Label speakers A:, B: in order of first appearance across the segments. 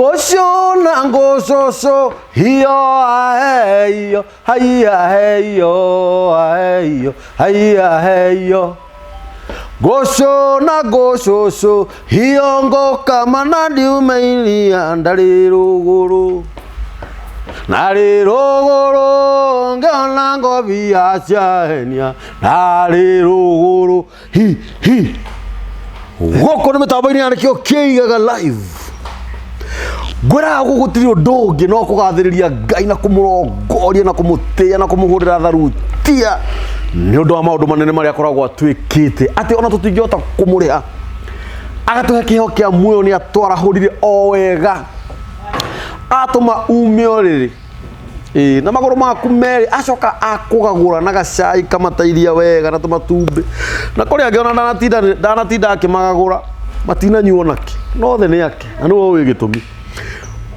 A: Ngũcũ na ngũcũcũ hiyo aheyo haiya heyo aheyo haiya heyo ngũcũ na ngũcũcũ hiyo ngũkama na ndiume iria ndarĩ rũgũrũ narĩ rũgũrũ ngĩona ngobia ciahenia narĩ rũgũrũ hi hi gũkũ nĩ mĩtambo-inĩ ya nĩkĩo kĩigaga live ngwĩraga gũgũtirĩ ũndũ ũngĩ no kũgathĩrĩria ngai na kũmũrongoria na kũmũtĩĩa na kũmũhũrĩra tharutia nĩ ũndũ wa maũndũ manene marĩa akoragwo atwĩkĩte atĩ ona tũtingĩhota kũmũrĩha agatũhe kĩheo kĩa muoyo nĩ atwarahũrire o wega atũma ume ũrĩrĩ Ĩĩ, na magũrũ maku merĩ acoka akũgagũra na gacai kamatairia wega na tũmatumbĩ na kũrĩ angĩ ona ndanatinda ndanatinda akĩmagagũra matinanyuo nake no othe nĩ ake na nĩwe ũĩ gĩtũmi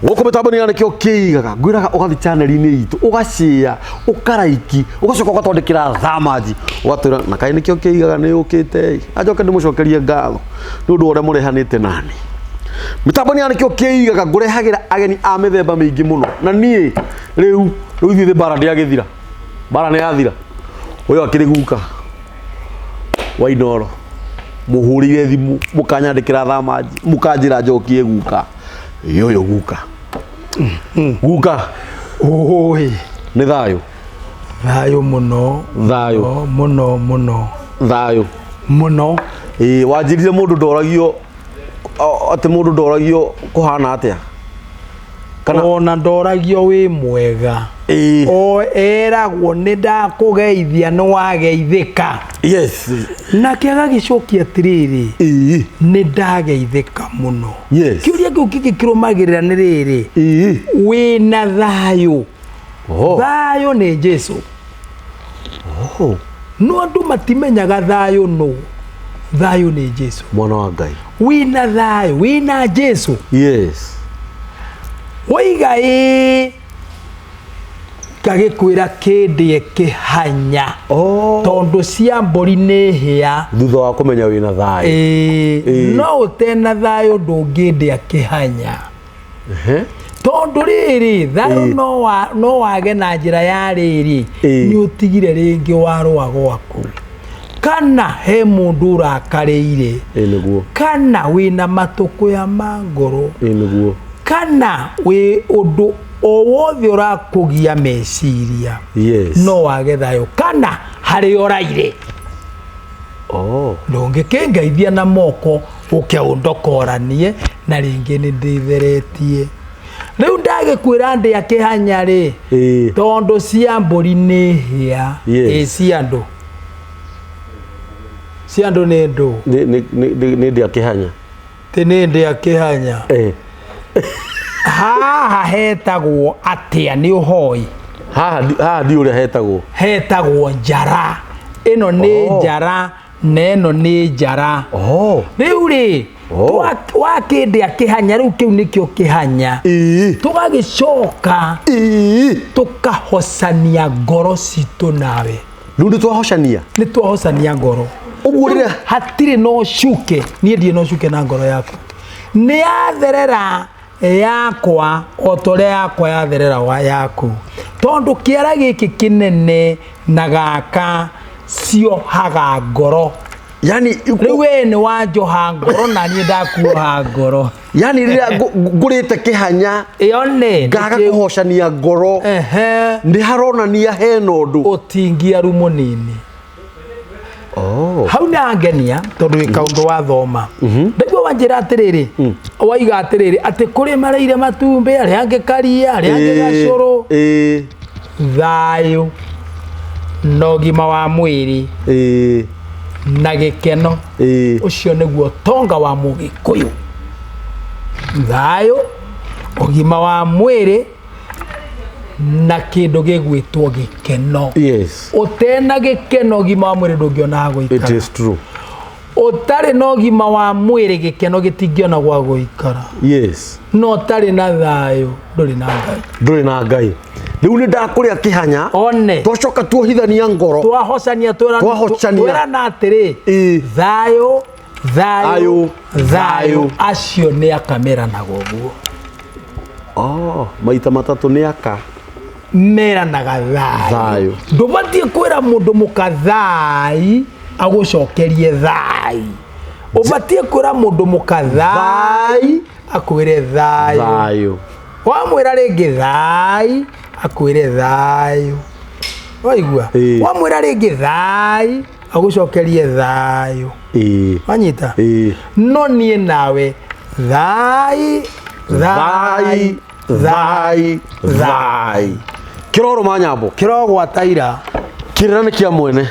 A: gũkũ mĩtambo-inĩ ya nĩkĩo kĩigaga ngwĩraga ũgathiĩ channel-inĩ itũ ũgacĩa ũkaraiki ũgacoka ũgatwandĩkĩra thamaji ũgatwĩra na kaĩ nĩkĩo kĩigaga nĩ ũkĩte ĩ anjoke ndĩmũcokerie ngatho nĩ ũndũ wa ũrĩa mũrehanĩte nani mĩtambo-inĩ ya nĩkĩo kĩigaga ngũrehagĩra ageni a mĩthemba mĩingĩ mũno na niĩ rĩu rĩu ithuĩ thĩ mbara ndĩagĩthira mbara nĩ yathira ũyũ akĩrĩ guka wa Inooro mũhũrĩire thimũ mũkanyandĩkĩra thamaji mũkanjĩra njokie guka yoyo guka guka
B: Oi,
A: nĩ thayũ
B: thayũ mũno
A: Thayũ.
B: Mũno mũno
A: thayũ
B: mũno
A: ĩĩ wanjĩrire mũndũ ndoragio atĩ mũndũ ndoragio kũhana atĩa kana
B: ona ndoragio wĩ mwega
A: ĩĩ
B: o eragwo nĩ ndakũgeithia nĩ wageithĩka
A: yes
B: nake agagĩcokia atĩrĩrĩ
A: ĩĩ
B: nĩ ndageithĩka mũno
A: Yes.
B: kĩũria kĩu kĩngĩ kĩrũmagĩrĩra nĩ rĩrĩ
A: ĩĩ
B: wĩna thayũ
A: oh
B: thayũ nĩ Jesu
A: oh
B: no andũ matimenyaga thayũ nũ thayũ nĩ Jesu
A: mwana wa Ngai
B: wĩna thayũ wĩna Jesu
A: yes
B: waiga ĩĩ ngagĩkwĩra kĩndĩe kĩhanya
A: oh
B: tondũ cia mbũri nĩ hĩa
A: thutha wa kũmenya wĩna thayũ
B: ĩĩ
A: Ĩĩ.
B: no ũtena thayũ ndũngĩndĩa kĩhanya
A: Ehe.
B: tondũ rĩrĩ thayũ
A: Ĩĩ.
B: no wa- no wage na njĩra ya rĩrĩ
A: Ĩĩ.
B: nĩ ũtigire rĩngĩ warũa gwaku kana he mũndũ ũrakarĩire
A: ĩĩ nĩguo
B: kana wĩna matũkũya ma ngoro
A: ĩĩ nĩguo
B: kana wĩ ũndũ o wothe ũrakũgia meciria
A: yes
B: no wage thayũ kana harĩa ũraire
A: oh
B: ndũngĩkĩngeithia na moko ũke ũndokoranie na rĩngĩ nĩ ndĩtheretie rĩu ndagĩkwĩra ndĩa kĩhanya rĩ
A: ĩĩ
B: tondũ cia mbũri nĩ hĩa
A: Yes.
B: ĩ cia andũ cia andũ nĩ ndũ
A: nĩ nĩ nĩ nĩ ndĩa kĩhanya
B: tĩ nĩ ndĩa kĩhanya
A: eh
B: haha hetagwo atĩa nĩ ũhoi
A: haha haha ndi ũrĩa hetagwo
B: hetagwo njara ĩno nĩ
A: Oh.
B: njara na ĩno nĩ njara
A: oh
B: rĩu rĩ
A: Oh.
B: wakĩndĩa kĩhanya rĩu kĩu nĩkĩo kĩhanya
A: ĩĩ
B: tũgagĩcoka
A: ĩĩ
B: tũkahocania ngoro citũ nawe
A: rĩu nĩ twahocania
B: nĩ twahocania ngoro
A: Ũguo rĩrĩa-
B: hatirĩ na ũcuke niĩ ndirĩ na ũcuke na ngoro yaku nĩ yatherera yakwa o ta ũrĩa yakwa yatherera wa yaku tondũ kĩara gĩkĩ kĩnene na gaka ciohaga ngoro
A: yani
B: rĩu we nĩ wanjoha ngoro na niĩ ndakuoha ngoro
A: yani rĩrĩa ngũrĩte kĩhanya
B: ĩyo nĩ
A: ngaga kũhocania ngoro
B: ehe
A: nĩ haronania hena ũndũ
B: ũtingiaru mũnini
A: oh
B: hau nĩ angenia tondũ wĩ kaũndũ wathoma ndaigua wanjĩra atĩrĩrĩ waiga atĩrĩrĩ atĩ kũrĩ mareire matumbĩ arĩa angĩ karia arĩa angĩ gacũrũ
A: ĩĩ
B: thayũ na ũgima wa mwĩrĩ
A: ĩĩ
B: na gĩkeno
A: ĩĩ
B: ũcio nĩguo tonga wa mũgĩkũyũ thayũ ũgima wa mwĩrĩ na kĩndũ gĩgwĩtwo gĩkeno
A: yes
B: ũtena gĩkeno ũgima wa mwĩrĩ ndũngĩona ha
A: it
B: gũikara
A: is true
B: ũtarĩ na ũgima wa mwĩrĩ gĩkeno gĩtingĩona gwa gũikara
A: yes
B: no ũtarĩ na thayũ ndũrĩ na ngai
A: ndũrĩ na ngai rĩu nĩ ndakũrĩa kĩhanya
B: one
A: twacoka tuohithania ngoro
B: twahocania
A: Twahocania.
B: twerana atĩrĩ
A: Ĩĩ.
B: thayũ thayũ
A: Thayũ,
B: thayũ
A: thayũ.
B: acio nĩ akameranaga ũguo
A: Oh, maita matatũ nĩ aka.
B: Meranaga thayũ.
A: Thayũ.
B: Ndũbatiĩ kwĩra mũndũ mũka thai agũcokerie thai. Ũbatiĩ kwĩra mũndũ mũka thai akwĩre thayũ.
A: Thayũ.
B: Wamwĩra rĩngĩ thai akwĩre thayũ. Waigua?
A: Ĩĩ.
B: Wamwĩra rĩngĩ thai agũcokerie thayũ.
A: Ĩĩ.
B: Wanyita?
A: Ĩĩ.
B: No niĩ nawe thai
A: Thai, thai, thai. Kĩrorũma nyambo.
B: Kĩrogwata ira.
A: Kĩrĩra nĩ kĩa mwene.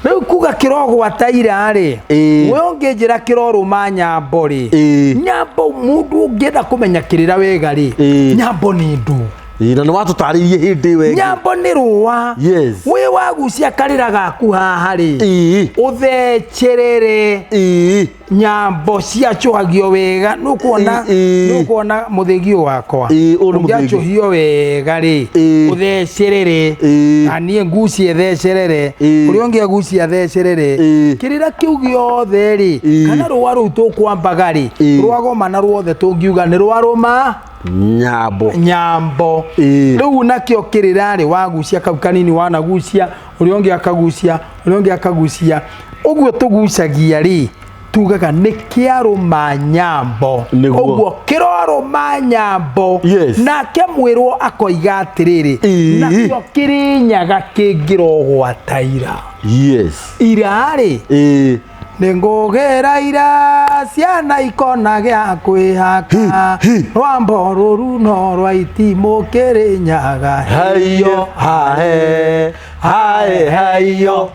B: Rĩu kuga kĩrogwata ira rĩ,
A: Ĩĩ.
B: we ũngĩnjĩra kĩrorũma nyambo rĩ,
A: Ĩĩ.
B: nyambo mũndũ ũngĩenda kũmenya kĩrĩra wega rĩ,
A: Ĩĩ.
B: nyambo nĩ ndũ.
A: Ĩĩ, na nĩ watũtarĩirie hĩndĩ ĩyo ĩngĩ.
B: Nyambo nĩ rũa.
A: Yes.
B: Wĩ wagucia karĩra gaku haha rĩ,
A: Ĩĩ.
B: ũthecerere
A: Ĩĩ.
B: nyambo ciacũhagio wega. Nĩũkuona
A: Ĩĩ.
B: nĩũkuona mũthĩgi ũyũ wakwa.
A: Ĩĩ, ũyũ nĩ mũthĩgi.
B: Ũngĩacũhio wega rĩ,
A: Ĩĩ.
B: ũthecerere.
A: Ĩĩ.
B: Na niĩ ngucie thecerere.
A: Ĩĩ.
B: Ũrĩa ũngĩ agucie athecerere.
A: Ĩĩ.
B: Kĩrĩra kĩu gĩothe rĩ,
A: Ĩĩ.
B: kana rũa rũu tũkwambaga rĩ,
A: Ĩĩ.
B: rwagomana ruothe tũngiuga nĩ rwarũma
A: Nyambo.
B: nyambo.
A: Ĩĩ.
B: Rĩu nakĩo kĩrĩra rĩ, wagucia kau kanini wanagucia, ũrĩa ũngĩ akagucia, ũrĩa ũngĩ akagucia. Ũguo tũgucagia rĩ, tugaga nĩ kĩarũma nyambo.
A: Nĩguo.
B: Ũguo kĩrorũma nyambo.
A: Yes.
B: Nake mwĩrwo akoiga atĩrĩrĩ,
A: Ĩĩ.
B: nakĩo kĩrĩnyaga kĩngĩrogwata ira.
A: Yes.
B: Ira rĩ,
A: Ĩĩ.
B: nĩngũgĩra ira ciana ikona gĩa kwĩhaka rwambo rũru no rwa itimũ kĩrĩnyaga.
A: Haiyo, hae, hae, haiyo.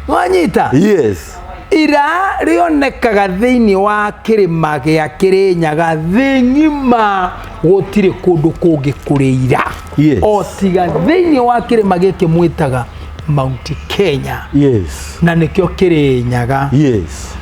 B: Wanyita?
A: Yes.
B: Ira rĩonekaga thĩinĩ wa kĩrĩma gĩa Kĩrĩnyaga thĩ ng'ima, gũtirĩ kũndũ kũngĩ kũrĩ ira.
A: Yes.
B: O tiga thĩinĩ wa kĩrĩma gĩkĩ mwĩtaga Mount Kenya.
A: Yes.
B: Na nĩkĩo Kĩrĩnyaga.
A: Yes.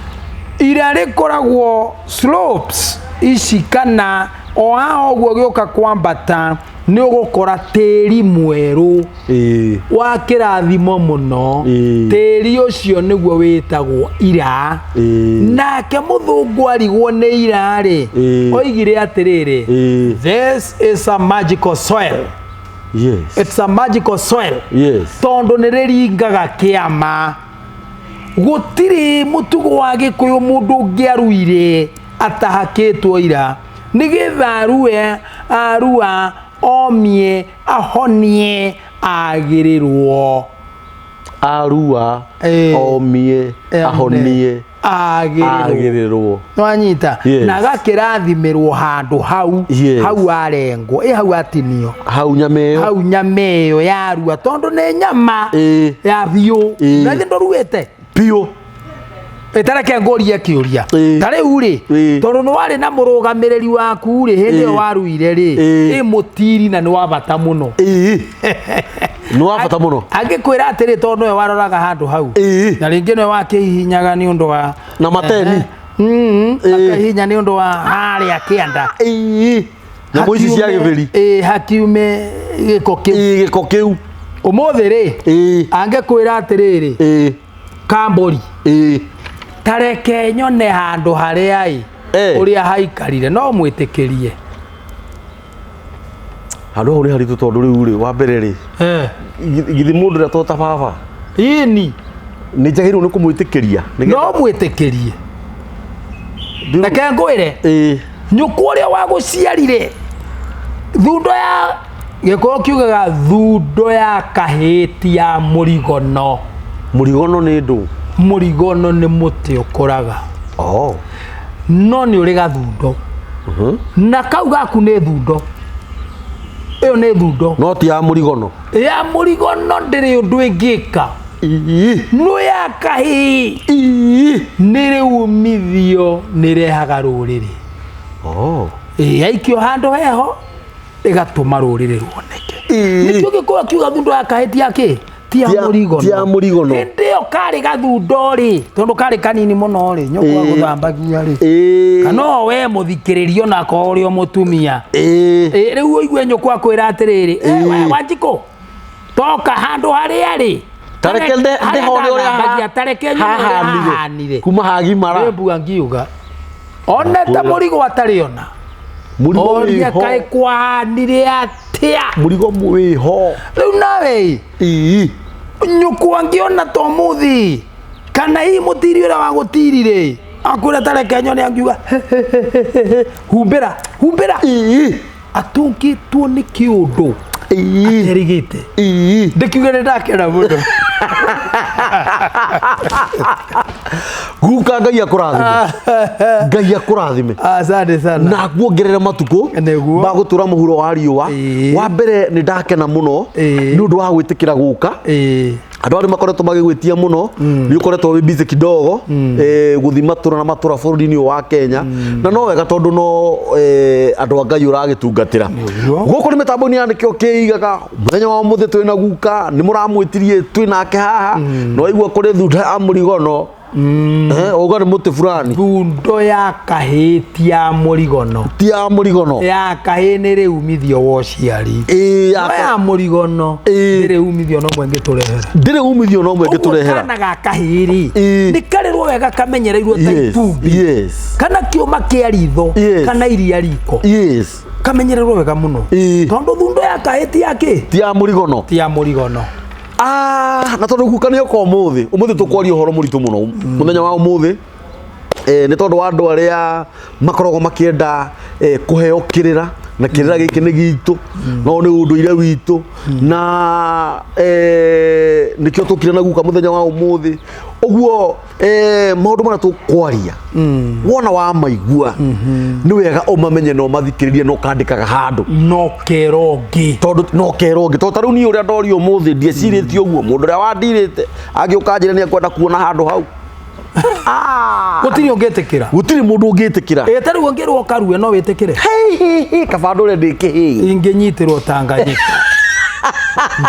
B: Ira rĩkoragwo slopes ici kana o haha ũguo gĩũka kwambata nĩ ũgũkora tĩri mwerũ
A: Ĩĩ.
B: wa kĩrathimo mũno.
A: Ĩĩ.
B: Tĩri ũcio nĩguo wĩtagwo ira.
A: Ĩĩ.
B: Nake mũthũngũ arigwo nĩ ira rĩ,
A: Ĩĩ.
B: oigire atĩrĩrĩ,
A: Ĩĩ.
B: this is a magical soil.
A: Yes.
B: It's a magical soil.
A: Yes.
B: Tondũ nĩ rĩringaga kĩama. Gũtirĩ mũtugo wa Gĩkũyũ mũndũ ũngĩaruire atahakĩtwo ira, nĩgetha arue arua omie ahonie agĩrĩrwo.
A: Arua,
B: Ĩĩ.
A: omie, ahonie,
B: agĩrĩrwo.
A: Agĩrĩrwo.
B: Nwanyita?
A: Yes.
B: Na agakĩrathimĩrwo handũ hau.
A: Yes.
B: Hau arengwo ĩ hau atinio.
A: Hau nyama ĩyo.
B: Hau nyama ĩyo yarua tondũ nĩ nyama
A: Ĩĩ.
B: ya biũ.
A: Ĩĩ.
B: Na ithe ndũruĩte.
A: Biũ.
B: Ĩtareke ngũrie kĩũria.
A: Ĩĩ.
B: Ta rĩu rĩ,
A: Ĩĩ.
B: tondũ nĩ warĩ na mũrũgamĩrĩri waku rĩ, hĩndĩ ĩyo
A: Ĩĩ.
B: waruire rĩ,
A: Ĩĩ.
B: ĩ mũtiri na nĩ wa bata mũno.
A: Ĩĩ. Nĩ wa bata mũno.
B: Angĩkwĩra atĩrĩ, tondũ nĩwe waroraga handũ hau.
A: Ĩĩ.
B: Na rĩngĩ nĩwe wakĩhihinyaga nĩ ũndũ wa
A: Na mateni. Ĩĩ.
B: Akahihinya nĩ ũndũ wa harĩa kĩanda.
A: Ĩĩ. Nyamũ ici cia gĩthĩri.
B: Ĩĩ, hakiume gĩko kĩu.
A: Ĩĩ, gĩko kĩu.
B: Ũmũthĩ rĩ,
A: Ĩĩ.
B: angĩkwĩra atĩrĩrĩ,
A: Ĩĩ.
B: kambũri.
A: Ĩĩ.
B: Tareke nyone handũ harĩa ĩ
A: Eh.
B: ũrĩa haikarire no mwĩtĩkĩrie.
A: Handũ hau nĩ haritũ tondũ rĩu rĩ, wa mbere rĩ, githĩ mũndũ ũrĩa to ta baba
B: Ĩni.
A: Nĩ njagĩrĩirwo nĩ kũmwĩtĩkĩria nĩgetha-
B: No mwĩtĩkĩrie.
A: Ndĩrũ-
B: Reke ngwĩre,
A: Ĩĩ.
B: nyũkwa ũrĩa wagũciarire, thundo ya Gĩkũyũ kiugaga thundo ya kahĩti ya mũrigono.
A: Mũrigono nĩ ndũ?
B: Mũrigono nĩ mũtĩ ũkũraga.
A: Oh.
B: No nĩ ũrĩ gathundo. Na kau gaku nĩ thundo. Ĩyo nĩ thundo.
A: No ti ya mũrigono.
B: Ya mũrigono ndĩrĩ ũndũ ĩngĩka.
A: Ii.
B: No ya kahĩĩ.
A: Ii.
B: Nĩ rĩ umithio nĩ rehaga rũrĩrĩ.
A: Oh.
B: Ĩĩ, yaikio handũ heho ĩgatũma rũrĩrĩ ruoneke.
A: Ĩĩ.
B: Nĩkĩo gĩkũyũ kiuga thundo ya kahĩĩ ti ya kĩ? Ti ya mũrigono.
A: Ti ya mũrigono.
B: Hĩndĩ ĩyo karĩ gathundo rĩ, tondũ karĩ kanini mũno rĩ, nyũkwa
A: Ĩĩ.
B: gũthambagia rĩ.
A: Ĩĩ.
B: Kana o we mũthikĩrĩrio na akorwo ũrĩ o mũtumia.
A: Ĩĩ.
B: Ĩĩ, rĩu ũigue nyũkwa kwĩra atĩrĩrĩ,
A: Ĩĩ.
B: we Wanjikũ, toka handũ harĩa rĩ.
A: Tareke
B: Harĩa
A: ndehone ũrĩa
B: ndathambagia, tareke nyone ũrĩa
A: hahanire.
B: hahanire.
A: Kuma hagimara.
B: Nĩ mbua ngiuga. Onete
A: Nakwĩra.
B: mũrigo atarĩ ona.
A: Mũrigo
B: Oria
A: wĩho.
B: kaĩ kwahanire atĩa.
A: Mũrigo wĩho.
B: Rĩu nawe
A: Ii.
B: nyũkwa angĩona ta ũmũthĩ kana hihi mũtiri ũrĩa wagũtirire akwĩra tareke nyone angiuga humbĩra humbĩra.
A: Ii.
B: Atũngĩtwo nĩ kĩũndũ
A: Ii.
B: aterĩgĩte.
A: Ii.
B: Ndĩkiuge nĩ ndakena mũno.
A: Guka Ngai akũrathime. Ngai akũrathime.
B: Asante sana.
A: Na kuongerera matukũ
B: Nĩguo.
A: magũtũra mũhuro wa riũa.
B: Ĩĩ.
A: Wa mbere nĩ ndakena mũno
B: Ĩĩ.
A: nĩ ũndũ wa gwĩtĩkĩra gũka.
B: Ĩĩ.
A: Andũ arĩa makoretwo magĩgwĩtia mũno nĩ ũkoretwo wĩ busy kidogo gũthiĩ matũra na matũra bũrũri-inĩ ũyũ wa Kenya, na no wega tondũ no andũ a Ngai ũragĩtungatĩra.
B: Nĩguo.
A: Gũkũ nĩ mĩtambo-inĩ ya nĩkĩo kĩigaga mũthenya wa ũmũthĩ twĩna guka nĩ mũramwĩtirie twĩ nake haha no waigua kũrĩ thunda ya mũrigono. Uga nĩ mũtĩ fulani.
B: Thundo ya kahĩĩ ti ya mũrigono.
A: Ti ya mũrigono.
B: Ya kahĩĩ nĩ rĩ umithio wa ũciari.
A: Ĩĩ,
B: No ya mũrigono
A: Ĩĩ.
B: ndĩrĩ umithio no mwe ngĩtũrehera.
A: Ndĩrĩ umithio no mwe
B: Ũguo
A: ngĩtũrehera.
B: kana ga kahĩĩ rĩ
A: Ĩĩ.
B: nĩ karĩrwo wega kamenyereirwo ta
A: Yes,
B: itumbĩ
A: yes.
B: kana kĩũma kĩa ritho
A: Yes.
B: kana iria riko
A: Yes.
B: kamenyererwo wega mũno.
A: Ĩĩ.
B: Tondũ thundo ya kahĩĩ ti ya kĩ?
A: Ti ya mũrigono.
B: Ti ya mũrigono.
A: Ah, na tondũ guka nĩ oka ũmũthĩ ũmũthĩ tũkwaria ũhoro mũritũ mũno mũthenya wa ũmũthĩ, nĩ tondũ wa andũ arĩa makoragwo makĩenda kũheo kĩrĩra, na kĩrĩra gĩkĩ nĩ gitũ, no nĩ ũndũire witũ, na nĩkĩo tũkire na guka mũthenya wa ũmũthĩ ũguo. Maũndũ marĩa tũkwaria wona wa maigua nĩ wega ũmamenye na ũmathikĩrĩrie na ũkandĩkaga handũ.
B: No kero ũngĩ.
A: Tondũ no kerwo ũngĩ, tondũ ta rĩu niĩ ũrĩa ndorio ũmũthĩ ndiecirĩtie ũguo. Mũndũ ũrĩa wandirĩte angĩũka njĩre nĩ ekwenda kuona handũ hau.
B: Gũtirĩ ũngĩtĩkĩra.
A: Gũtirĩ mũndũ ũngĩtĩkĩra.
B: Ĩ ta rĩu ũngĩrwo karue no wĩtĩkĩre?
A: Kaba ndũre ndĩ kĩhĩĩ.
B: Ingĩnyitĩrwo Tanganyika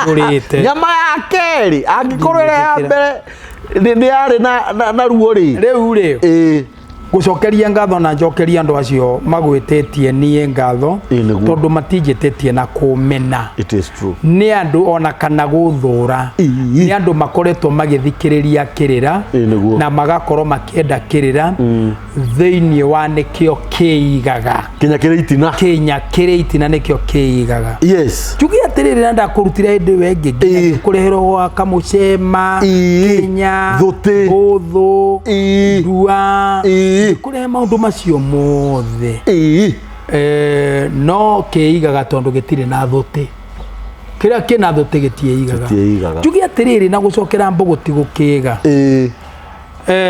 B: njũrĩte.
A: Nyama ya kerĩ angĩkorwo ĩrĩa ya mbere nĩ yarĩ na ruo rĩ.
B: Rĩu rĩ,
A: ĩĩ
B: gũcokeria ngatho na njokeria andũ acio magwĩtĩtie niĩ ngatho.
A: Ĩĩ, nĩguo.
B: Tondũ matinjĩtĩtie na kũmena.
A: It is true.
B: Nĩ andũ ona kana gũthũra.
A: Ĩĩ.
B: Nĩ andũ makoretwo magĩthikĩrĩria kĩrĩra
A: Ĩĩ, nĩguo.
B: na magakorwo makĩenda kĩrĩra thĩinĩ wa nĩkĩo kĩigaga.
A: Kinya kĩrĩ itina.
B: Kĩnya kĩrĩ itina nĩkĩo kĩigaga.
A: Yes.
B: Njuge atĩrĩrĩ, na ndakũrutire hĩndĩ ĩyo ĩngĩ nginya
A: Ĩĩ.
B: ngĩkũrehera gwa kamũcema.
A: Ĩĩ.
B: Kĩnya.
A: Thũtĩ.
B: Hũthũ.
A: Ĩĩ.
B: Ndua.
A: Ĩĩ.
B: Ngĩkũrehe maũndũ macio mothe.
A: Ĩĩ.
B: No kĩigaga tondũ gĩtirĩ na thũtĩ, kĩrĩa kĩna thũtĩ gĩtiĩigaga.
A: Gĩtiĩigaga.
B: Njuge atĩrĩrĩ, na gũcokera mbũgũ ti gũkĩga.
A: Ĩĩ.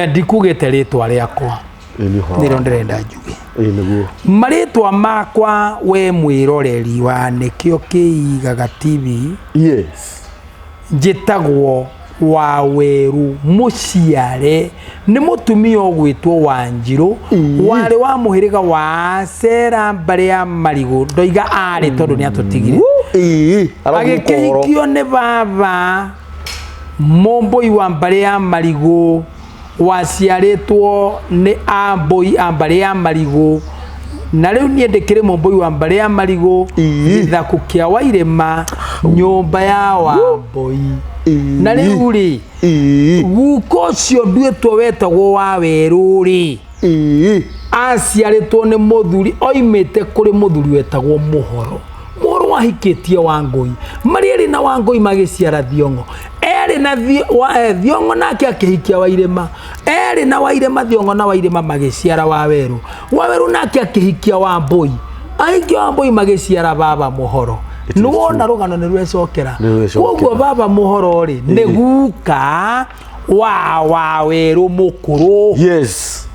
B: Ndikugĩte rĩtwa rĩakwa.
A: Ĩĩ, nĩ ũhoro
B: Nĩrĩo
A: wa-
B: ndĩrenda njuge.
A: Ĩĩ, nĩguo.
B: Marĩtwa makwa, we mwĩroreri wa nĩkĩo kĩigaga TV,
A: Yes.
B: Njĩtagwo Waweru, mũciare nĩ mũtumia ũgwĩtwo Wanjirũ, warĩ wa mũhĩrĩga wa Acera, mbarĩ ya Marigũ. Ndoiga arĩ tondũ nĩ atũtigire.
A: Ĩĩ, araguka ũhoro.
B: Agĩkĩhikio nĩ baba Mũmbũi wa mbarĩ ya Marigũ, waciarĩtwo nĩ Ambũi a mbarĩ ya Marigũ, na rĩu niĩ ndĩkĩrĩ Mũmbũi wa mbarĩ ya Marigũ.
A: Ĩĩ.
B: Gĩthaku kĩa Wairĩma, nyũmba ya Wambũi.
A: Ĩĩ.
B: Na rĩu rĩ,
A: Ĩĩ.
B: guka ũcio nduĩtwo wetagwo wa Werũ rĩ,
A: Ĩĩ.
B: aciarĩtwo nĩ mũthuri oimĩte kũrĩ mũthuri wetagwo Mũhoro. Mũhoro wahikĩtie Wangũi, marĩ erĩ na Wangũi magĩciara Thiong'o, erĩ na Thiong'o nake akĩhikia Wairĩma, erĩ na Wairĩma, Thiong'o na Wairĩma magĩciara Wawerũ, Wawerũ nake akĩhikia Wambũi, ahikia Wambũi magĩciara baba Mũhoro.
A: It is
B: Nĩ wona rũgano nĩ rwecokera.
A: Nĩ rwecokera.
B: Koguo baba Mũhoro rĩ, nĩ guka wa Wawerũ mũkũrũ.
A: Yes.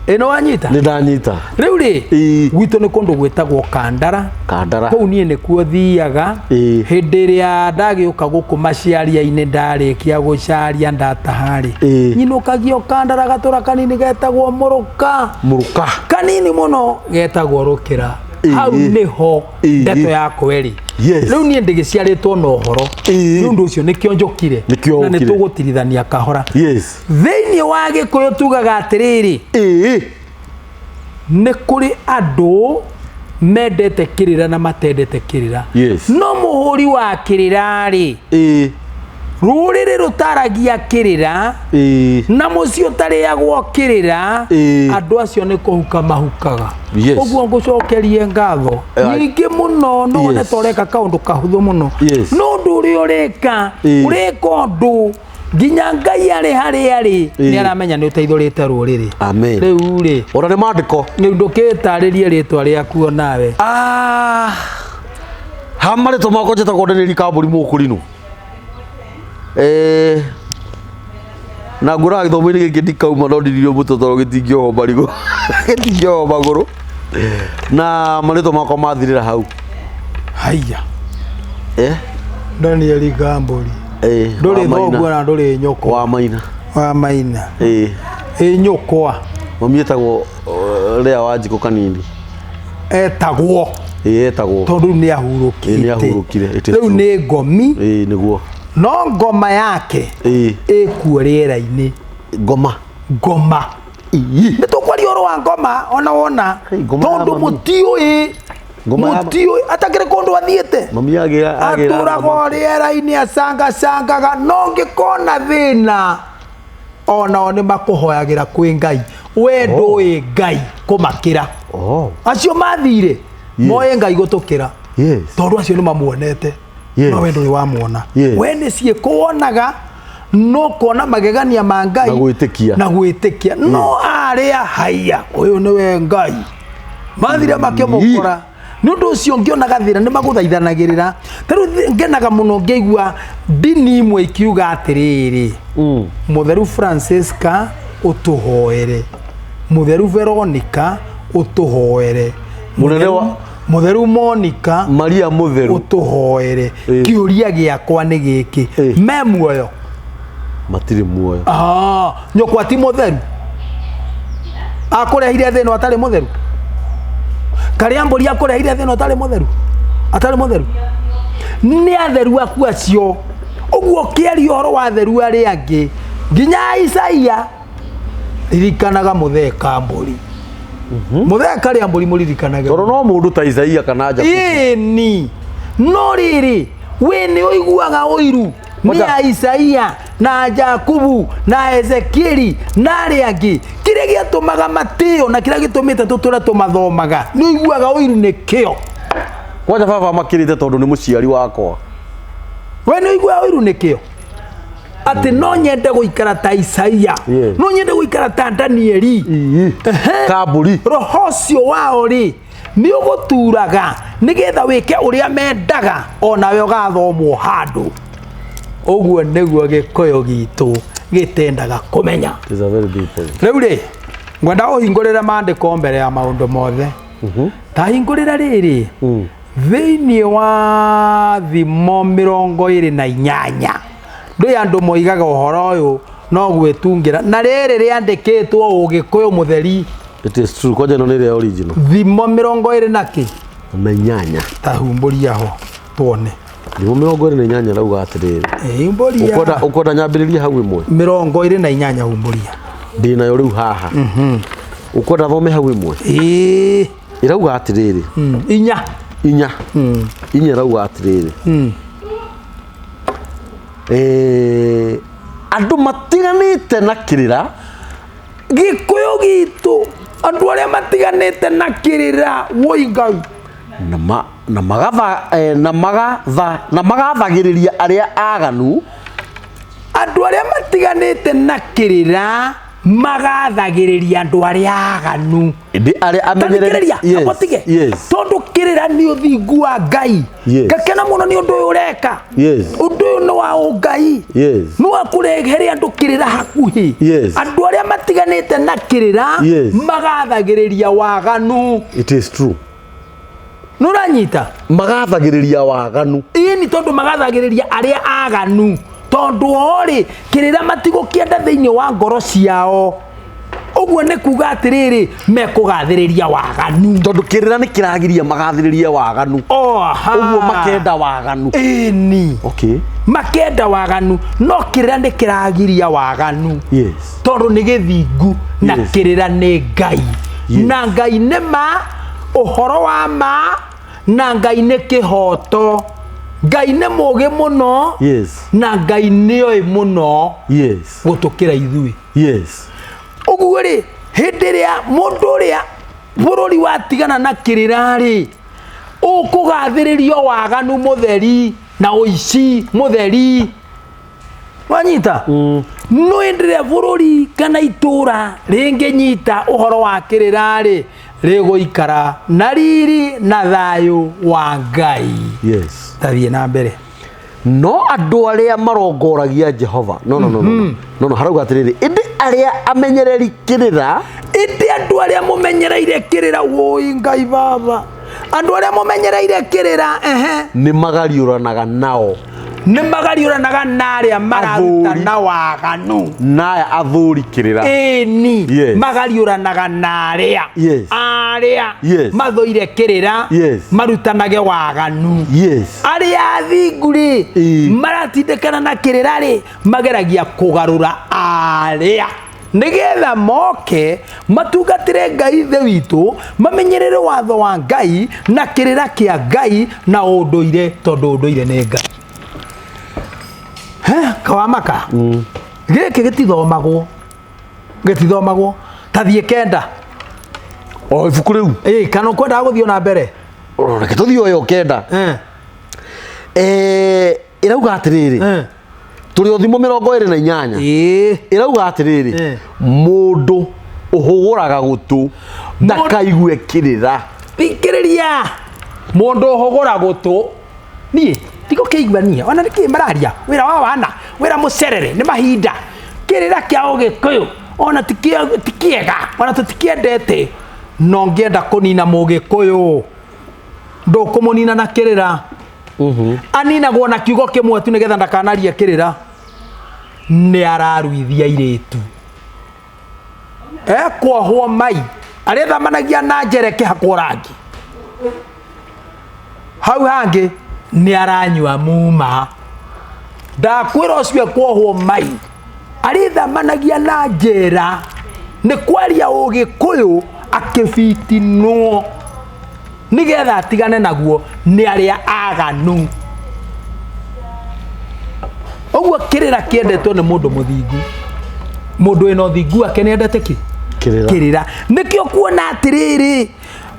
B: Ĩno wanyita?
A: Nĩ ndanyita.
B: Rĩu rĩ,
A: Ĩĩ.
B: gwitũ nĩ kũndũ gwĩtagwo Kandara.
A: Kandara.
B: Kũu niĩ nĩkuo thiaga.
A: Ĩĩ.
B: Hĩndĩ ĩrĩa ndagĩũka gũkũ maciaria-inĩ, ndarĩkia gũcaria ndataha-rĩ,
A: Ĩĩ.
B: nyinũkagio Kandara, gatũra kanini getagwo Mũrũka.
A: Mũrũka.
B: Kanini mũno getagwo Rũkĩra.
A: Ĩĩ.
B: Hau nĩho
A: Ĩĩ.
B: ndeto yakwa ĩrĩ.
A: Yes.
B: Rĩu niĩ ndĩgĩciarĩtwo na ũhoro.
A: Ĩĩ.
B: Nĩ ũndũ ũcio nĩkĩo njũkire.
A: Nĩkĩo
B: Na nĩ
A: ũkire.
B: tũgũtirithania kahora.
A: Yes.
B: Thĩinĩ wa Gĩkũyũ tugaga atĩrĩrĩ,
A: Ĩĩ.
B: nĩ kũrĩ andũ mendete kĩrĩra na matendete kĩrĩra.
A: Yes.
B: No mũhũri wa kĩrĩra rĩ,
A: Ĩĩ.
B: Rũrĩrĩ rũtaragia kĩrĩra na mũciĩ ũtarĩagwo kĩrĩra, andũ acio nĩ kũhuka mahukaga. Ũguo ngũcokerie ngatho nyingĩ mũno, no wone ta ũreka kaũndũ kahũthũ mũno. No ũndũ ũrĩa ũreka, ũreka ũndũ nginya Ngai arĩ harĩa arĩ, nĩ aramenya nĩ ũteithũrĩte rũrĩrĩ.
A: Amen.
B: Rĩu rĩ,
A: Ona nĩ maandĩko.
B: Rĩu ndũkĩtarĩrie rĩtwa rĩaku o nawe.
A: Ah, ha marĩtwa makwa njĩtagwo Daniel Kambũri Mũkũrinũ. Na ngũraga gĩthomo-inĩ gĩkĩ ndikauma no ndiririo mũtwe tondũ gĩtingĩohwo marigũ, gĩtingĩohwo magũrũ, na marĩtwa makwa mathirĩra hau.
B: Haiya. Daniel Kambũri. Ndũrĩ
A: Wa Maina.
B: thoguo na ndũrĩ nyũkwa.
A: Wa Maina.
B: Wa Maina. Ĩ nyũkwa.
A: Mami etagwo Lea Wanjikũ Kanini.
B: Etagwo.
A: Ĩ etagwo.
B: Tondũ rĩu nĩ ahurũkĩte.
A: Ĩ, nĩ ahurũkire. It is
B: Rĩu
A: true.
B: nĩ ngomi.
A: Ĩ nĩguo.
B: No ngoma yake ĩkuo rĩera-inĩ.
A: Ngoma.
B: Ngoma. Nĩ tũkwaria ũhoro wa ngoma ona wona.
A: Hey, ngoma ya
B: Tondũ
A: mami.
B: mũtiũĩ.
A: Ngoma ya ma-
B: Mũtiũĩ atakĩrĩ kũndũ athiĩte.
A: Mami agĩra agĩra
B: Atũraga o rĩera-inĩ acangacangaga, no ngĩkona thĩna onao nĩ makũhoyagĩra kwĩ Ngai. We ndũĩ Ngai kũmakĩra. Acio mathire moĩ Ngai gũtũkĩra. Tondũ acio nĩ mamuonete. No we ndũrĩ wamuona. We nĩ ciĩko wonaga, no kuona magegania ma Ngai
A: Na gwĩtĩkia.
B: na gwĩtĩkia. No arĩa haiya, ũyũ nĩwe Ngai. Mathire makĩmũkora. Nĩ ũndũ ũcio ngĩonaga thĩna nĩ magũthaithanagĩrĩra. Ta rĩu ngenaga mũno ngĩigua ndini imwe ikiuga atĩrĩrĩ, Mũtheru Francisca ũtũhoere, Mũtheru Veronica ũtũhoere,
A: Mũnene wa-
B: Mũtheru Monica
A: Maria Mũtheru
B: ũtũhoere. Kĩũria gĩakwa nĩ gĩkĩ, me muoyo?
A: Matirĩ muoyo.
B: Nyũkwa ti mũtheru? Akũrehire thĩna atarĩ mũtheru? Karĩa mbũri akũrehire thĩna ũtarĩ mũtheru? Atarĩ mũtheru? Nĩ atheru aku acio. Ũguo ũkĩaria ũhoro wa atheru arĩa angĩ, nginya Isaia, ririkanaga mũthee Kambũri. Mũthee Karĩa mbũri mũririkanage.
A: Tondũ no mũndũ ta Isaia kana Jakubu.
B: Ĩni. No rĩrĩ, we nĩ ũiguaga ũiru nĩ a Isaia na Jakubu na Ezekieli na arĩa angĩ. Kĩrĩa gĩatũmaga matĩo na kĩrĩa gĩtũmĩte tũtũre tũmathomaga, nĩ ũiguaga ũiru nĩ kĩo.
A: Kwanja baba makĩrĩte tondũ nĩ mũciari wakwa.
B: We nĩ ũiguaga ũiru nĩ kĩo? Atĩ no nyende gũikara ta Isaia, no nyende gũikara ta Danieli.
A: Kambũri.
B: Roho ũcio wao rĩ, nĩ ũgũturaga nĩgetha wĩke ũrĩa mendaga, onawe ũgathomwo handũ. Ũguo nĩguo Gĩkũyũ gitũ gĩtendaga kũmenya.
A: It is a very big point.
B: Rĩu rĩ, ngwenda ũhingũrĩre maandĩko mbere ya maũndũ mothe. Ta hingũrĩra rĩrĩ, thĩinĩ wa Thimo 28. Ndũĩ andũ moigaga ũhoro ũyũ no gwĩtungĩra, na rĩrĩ rĩandĩkĩtwo Ũgĩkũyũ mũtheri.
A: It is true. Kwanja ĩno nĩ ĩrĩa original.
B: Thimo mĩrongo ĩrĩ na kĩ?
A: Na inyanya.
B: Ta humbũria ho tuone.
A: Thimo 28 rauga atĩrĩrĩ.
B: Humbũria.
A: Ũkwenda nyambĩrĩrie hau ĩmwe?
B: 28 humbũria.
A: Ndĩ nayo rĩu haha. Ũkwenda thome hau ĩmwe?
B: Ĩĩ.
A: Ĩrauga atĩrĩrĩ.
B: Inya.
A: Inya. Inya ĩrauga atĩrĩrĩ. Andũ matiganĩte na kĩrĩra.
B: Gĩkũyũ gitũ andũ arĩa matiganĩte na kĩrĩra, woi Ngai.
A: Na magathagĩrĩria arĩa aganu.
B: Andũ arĩa matiganĩte na kĩrĩra magathagĩrĩria andũ arĩa aganu.
A: Ĩndĩ arĩa amenyereri-
B: Tathikĩrĩria,
A: Yes,
B: amba ũtige.
A: yes.
B: Tondũ kĩrĩra nĩ ũthingu wa Ngai. Ngakena mũno nĩ ũndũ ũyũ ũreka. Ũndũ ũyũ nĩ wa ũngai. Nĩ wa kũrehere andũ kĩrĩra hakuhĩ. Andũ arĩa matiganĩte na kĩrĩra magathagĩrĩria waganu.
A: It is true.
B: Nĩ ũranyita?
A: Magathagĩrĩria waganu.
B: Ĩni, tondũ magathagĩrĩria arĩa aganu. Tondũ o-rĩ, kĩrĩra matigũkĩenda thĩinĩ wa ngoro ciao. Ũguo nĩ kuga atĩrĩrĩ, mekũgathĩrĩria waganu.
A: Tondũ kĩrĩra nĩ kĩragiria magathĩrĩrie waganu. Ũguo makenda waganu.
B: Ĩni. Makenda waganu, no kĩrĩra nĩ kĩragiria waganu. Tondũ nĩ gĩthingu na kĩrĩra nĩ Ngai. Na Ngai nĩ ma, ũhoro wa ma, na Ngai nĩ kĩhoto. Ngai nĩ mũũgĩ mũno na Ngai nĩoĩ mũno gũtũkĩra ithuĩ. Ũguo rĩ, hĩndĩ ĩrĩa mũndũ ũrĩa bũrũri watigana na kĩrĩra rĩ, ũkũgathĩrĩrio waganu mũtheri na ũici mũtheri. Wanyita? No hĩndĩ ĩrĩa bũrũri kana itũra rĩngĩnyita ũhoro wa kĩrĩra rĩ, rĩgũikara na riri na thayũ wa Ngai. Tathiĩ na mbere.
A: No andũ arĩa marongoragia Jehova, no no no no no no no harauga atĩrĩrĩ, ĩndĩ arĩa amenyereri kĩrĩra,
B: Ĩndĩ andũ arĩa mũmenyereire kĩrĩra, wũi Ngai baba, andũ arĩa mũmenyereire kĩrĩra, ehe,
A: nĩ magariũranaga nao,
B: nĩ magariũranaga na arĩa mararutana waganu.
A: Na aya athũri kĩrĩra.
B: Ĩni. Magariũranaga na arĩa arĩa mathũire kĩrĩra, marutanage waganu. Arĩa athingu rĩ, maratindĩkana na kĩrĩra rĩ, mageragia kũgarũra arĩa nĩgetha moke matungatĩre Ngai ithe witũ, mamenyerere watho wa Ngai na kĩrĩra kĩa Ngai na ũndũire, tondũ ũndũire nĩ Ngai. Kawamaka gĩkĩ gĩtithomagwo, gĩtithomagwo. Tathiĩ kenda
A: o ibuku rĩu.
B: Ĩĩ, kana ũkwendaga gũthiĩ na mbere?
A: Reke tũthiĩ ũyũ kenda. Ĩrauga atĩrĩrĩ, tũrĩ o thimo 28. Ĩrauga atĩrĩrĩ, mũndũ ũhũgũraga gũtũ ndakaigue kĩrĩra.
B: Thikĩrĩria, mũndũ ũhũgũra gũtũ, niĩ ndigũkĩigua niĩ ona nĩkĩ mararia, wĩra wa wana, wĩra mũcerere nĩ mahinda. Kĩrĩra kĩa Ũgĩkũyũ ona ti kĩega, ona tũtikĩendete, no ngĩenda kũnina Mũgĩkũyũ, ndũkũmũnina na kĩrĩra. Aninagwo na kiugo kĩmwe tu nĩgetha ndakanarie kĩrĩra. Nĩ araruithia airĩtu, ekuohwo mai arĩthamanagia na njere kĩhakwo rangi. Hau hangĩ nĩ aranyua muma. Ndakwĩra ũcio ekuohwo mai arĩthamanagia na njera nĩ kwaria Ũgĩkũyũ akĩbitinwo nĩgetha atigane naguo nĩ arĩa aganu. Ũguo kĩrĩra kĩendetwo nĩ mũndũ mũthingu. Mũndũ wĩna ũthingu wake nĩendete kĩ?
A: Kĩrĩra.
B: Kĩrĩra. Nĩkĩo kuona atĩrĩrĩ,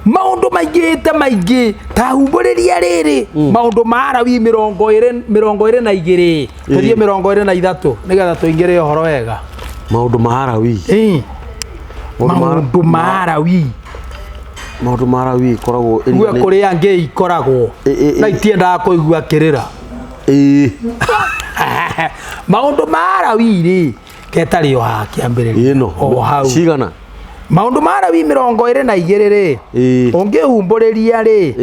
B: maũndũ maingĩhĩte maingĩ, ta humbũrĩria rĩrĩ, maũndũ ma Arawi 22, tũthiĩ 23 nĩgetha tũingĩre ũhoro wega.
A: Maũndũ ma Arawi.
B: Maũndũ ma Arawi.
A: Maũndũ ma Arawi ikoragwo
B: Uwe kũrĩa angĩ ikoragwo na itiendaga kũigua kĩrĩra. Maũndũ ma Arawi rĩ, ketarĩ o haha kĩambĩrĩria.
A: Ĩno.
B: O hau.
A: Cigana?
B: Maũndũ ma Arawi 22 rĩ, ũngĩhumbũrĩria rĩ,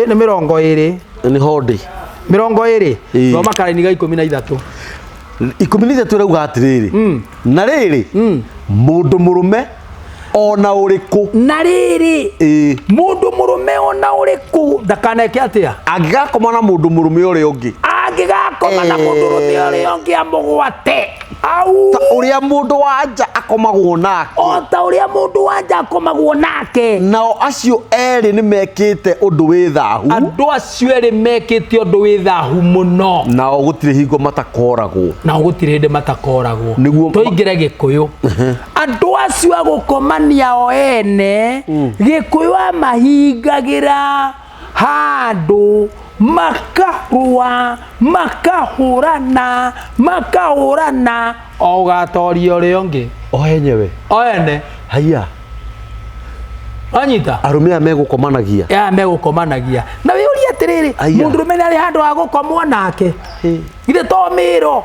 B: nĩ 20.
A: Nĩ hondĩ.
B: 20. Thoma karaini ga 13.
A: 13 ĩrauga atĩrĩrĩ, na rĩrĩ, mũndũ mũrũme ona ũrĩkũ.
B: Na rĩrĩ, mũndũ mũrũme ona ũrĩkũ ndakaneke atĩa?
A: Angĩgakoma na mũndũ mũrũme ũrĩa ũngĩ.
B: Angĩgakoma na mũndũ mũrũme ũrĩa ũngĩ amũgwate. Au.
A: Ta ũrĩa mũndũ wa nja akomagwo nake.
B: O ta ũrĩa mũndũ wa nja akomagwo nake.
A: Nao acio erĩ nĩ mekĩte ũndũ wĩ thahu.
B: Andũ acio erĩ mekĩte ũndũ wĩ thahu mũno.
A: Nao gũtirĩ hingo matakoragwo.
B: Nao gũtirĩ hĩndĩ matakoragwo.
A: Nĩguo
B: tũingĩre Gĩkũyũ. Andũ acio a gũkomania o ene, Gĩkũyũ amahingagĩra handũ makarũa, makahũrana, makahũrana o ũgatoria ũrĩa ũngĩ.
A: O enyewe.
B: O ene.
A: Haiya.
B: Wanyita?
A: Arũme aya megũkomanagia.
B: Aya megũkomanagia. Na wĩyũrie atĩrĩrĩ, mũndũrũme nĩ arĩ handũ ha gũkomwo nake. Githĩ to mĩro?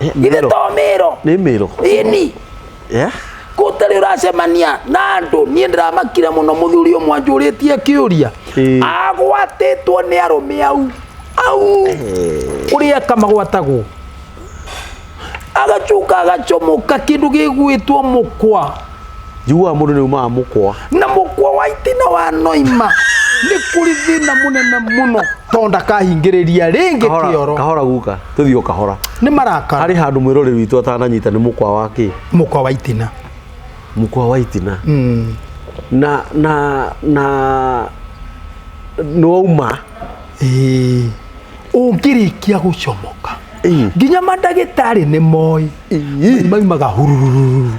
B: Githĩ to mĩro?
A: Nĩ mĩro.
B: Ĩni. Gũtarĩ ũracemania na andũ. Niĩ ndĩramakire mũno mũthuri ũmwe anjũrĩtie kĩũria. Agwatĩtwo nĩ arũme au. Au. Ũrĩa kamagwatagwo. Agacuka agacomoka kĩndũ gĩgwĩtwo mũkwa.
A: Njiguaga mũndũ nĩ umaga mũkwa.
B: Na mũkwa wa itina wa noima. Nĩ kũrĩ thĩna mũnene mũno tondũ ndakahingĩrĩria rĩngĩ kĩoro.
A: Kahora guka, tũthiĩ o kahora.
B: Nĩ marakara.
A: Harĩ handũ mwĩroreri witũ atananyita nĩ mũkwa wa kĩ?
B: Mũkwa wa itina.
A: Mũkwa wa itina. Na Nĩ wauma.
B: Ĩĩ. Ũngĩrĩkia gũcomoka nginya mandagĩtarĩ nĩ moĩ. Maimaga hurururu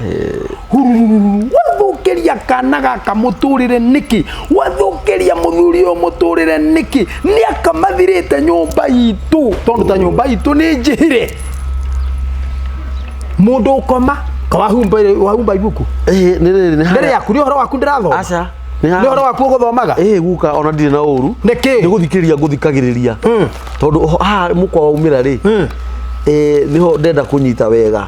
B: hurururu. Wathũkĩria kana gaka mũtũrĩre nĩkĩ? Wathũkĩria mũthuri ũyũ mũtũrĩre nĩkĩ? Nĩ akamathirĩte nyũmba itũ, tondũ ta nyũmba itũ nĩ njĩhire. Mũndũ ũkoma wahumba wahumba ibuku.
A: Ĩĩ, nĩ rĩrĩ nĩ
B: nĩ
A: harĩa.
B: Rĩaku nĩ ũhoro waku ndĩrathoma.
A: Aca. Nĩ
B: nĩ ũhoro waku ũgũthomaga.
A: Ĩĩ guka, ona ndirĩ na ũru.
B: Nĩkĩ?
A: Nĩ gũthikĩrĩria ngũthikagĩrĩria. Tondũ haha mũkwa waumĩra rĩ, nĩho ndenda kũnyita wega.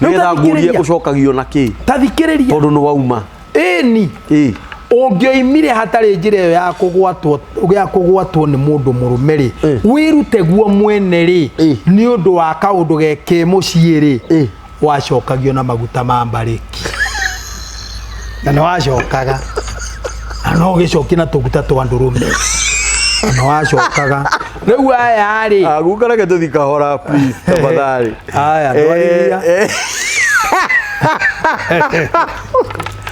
B: Rĩu
A: Nĩgetha ngũrie
B: tathikĩrĩria.
A: ũcokagio na kĩ?
B: Ta thikĩrĩria.
A: Tondũ nĩ wauma.
B: Ĩni. Ũngĩoimire hatarĩ njĩra ĩyo ya kũgwatwo, ya kũgwatwo nĩ mũndũ mũrũme rĩ, wĩrute guo mwene rĩ, nĩ ũndũ wa kaũndũ ge kĩ mũciĩ rĩ, wacokagio na maguta ma mbarĩki, na nĩ wacokaga na no ũgĩcokie na tũguta twa ndũrũme, na nĩ wacokaga. Rĩu aya rĩ.
A: Ah, guka, reke tũthiĩ kahora, please, tafadhali.
B: Aya, ndwarithia.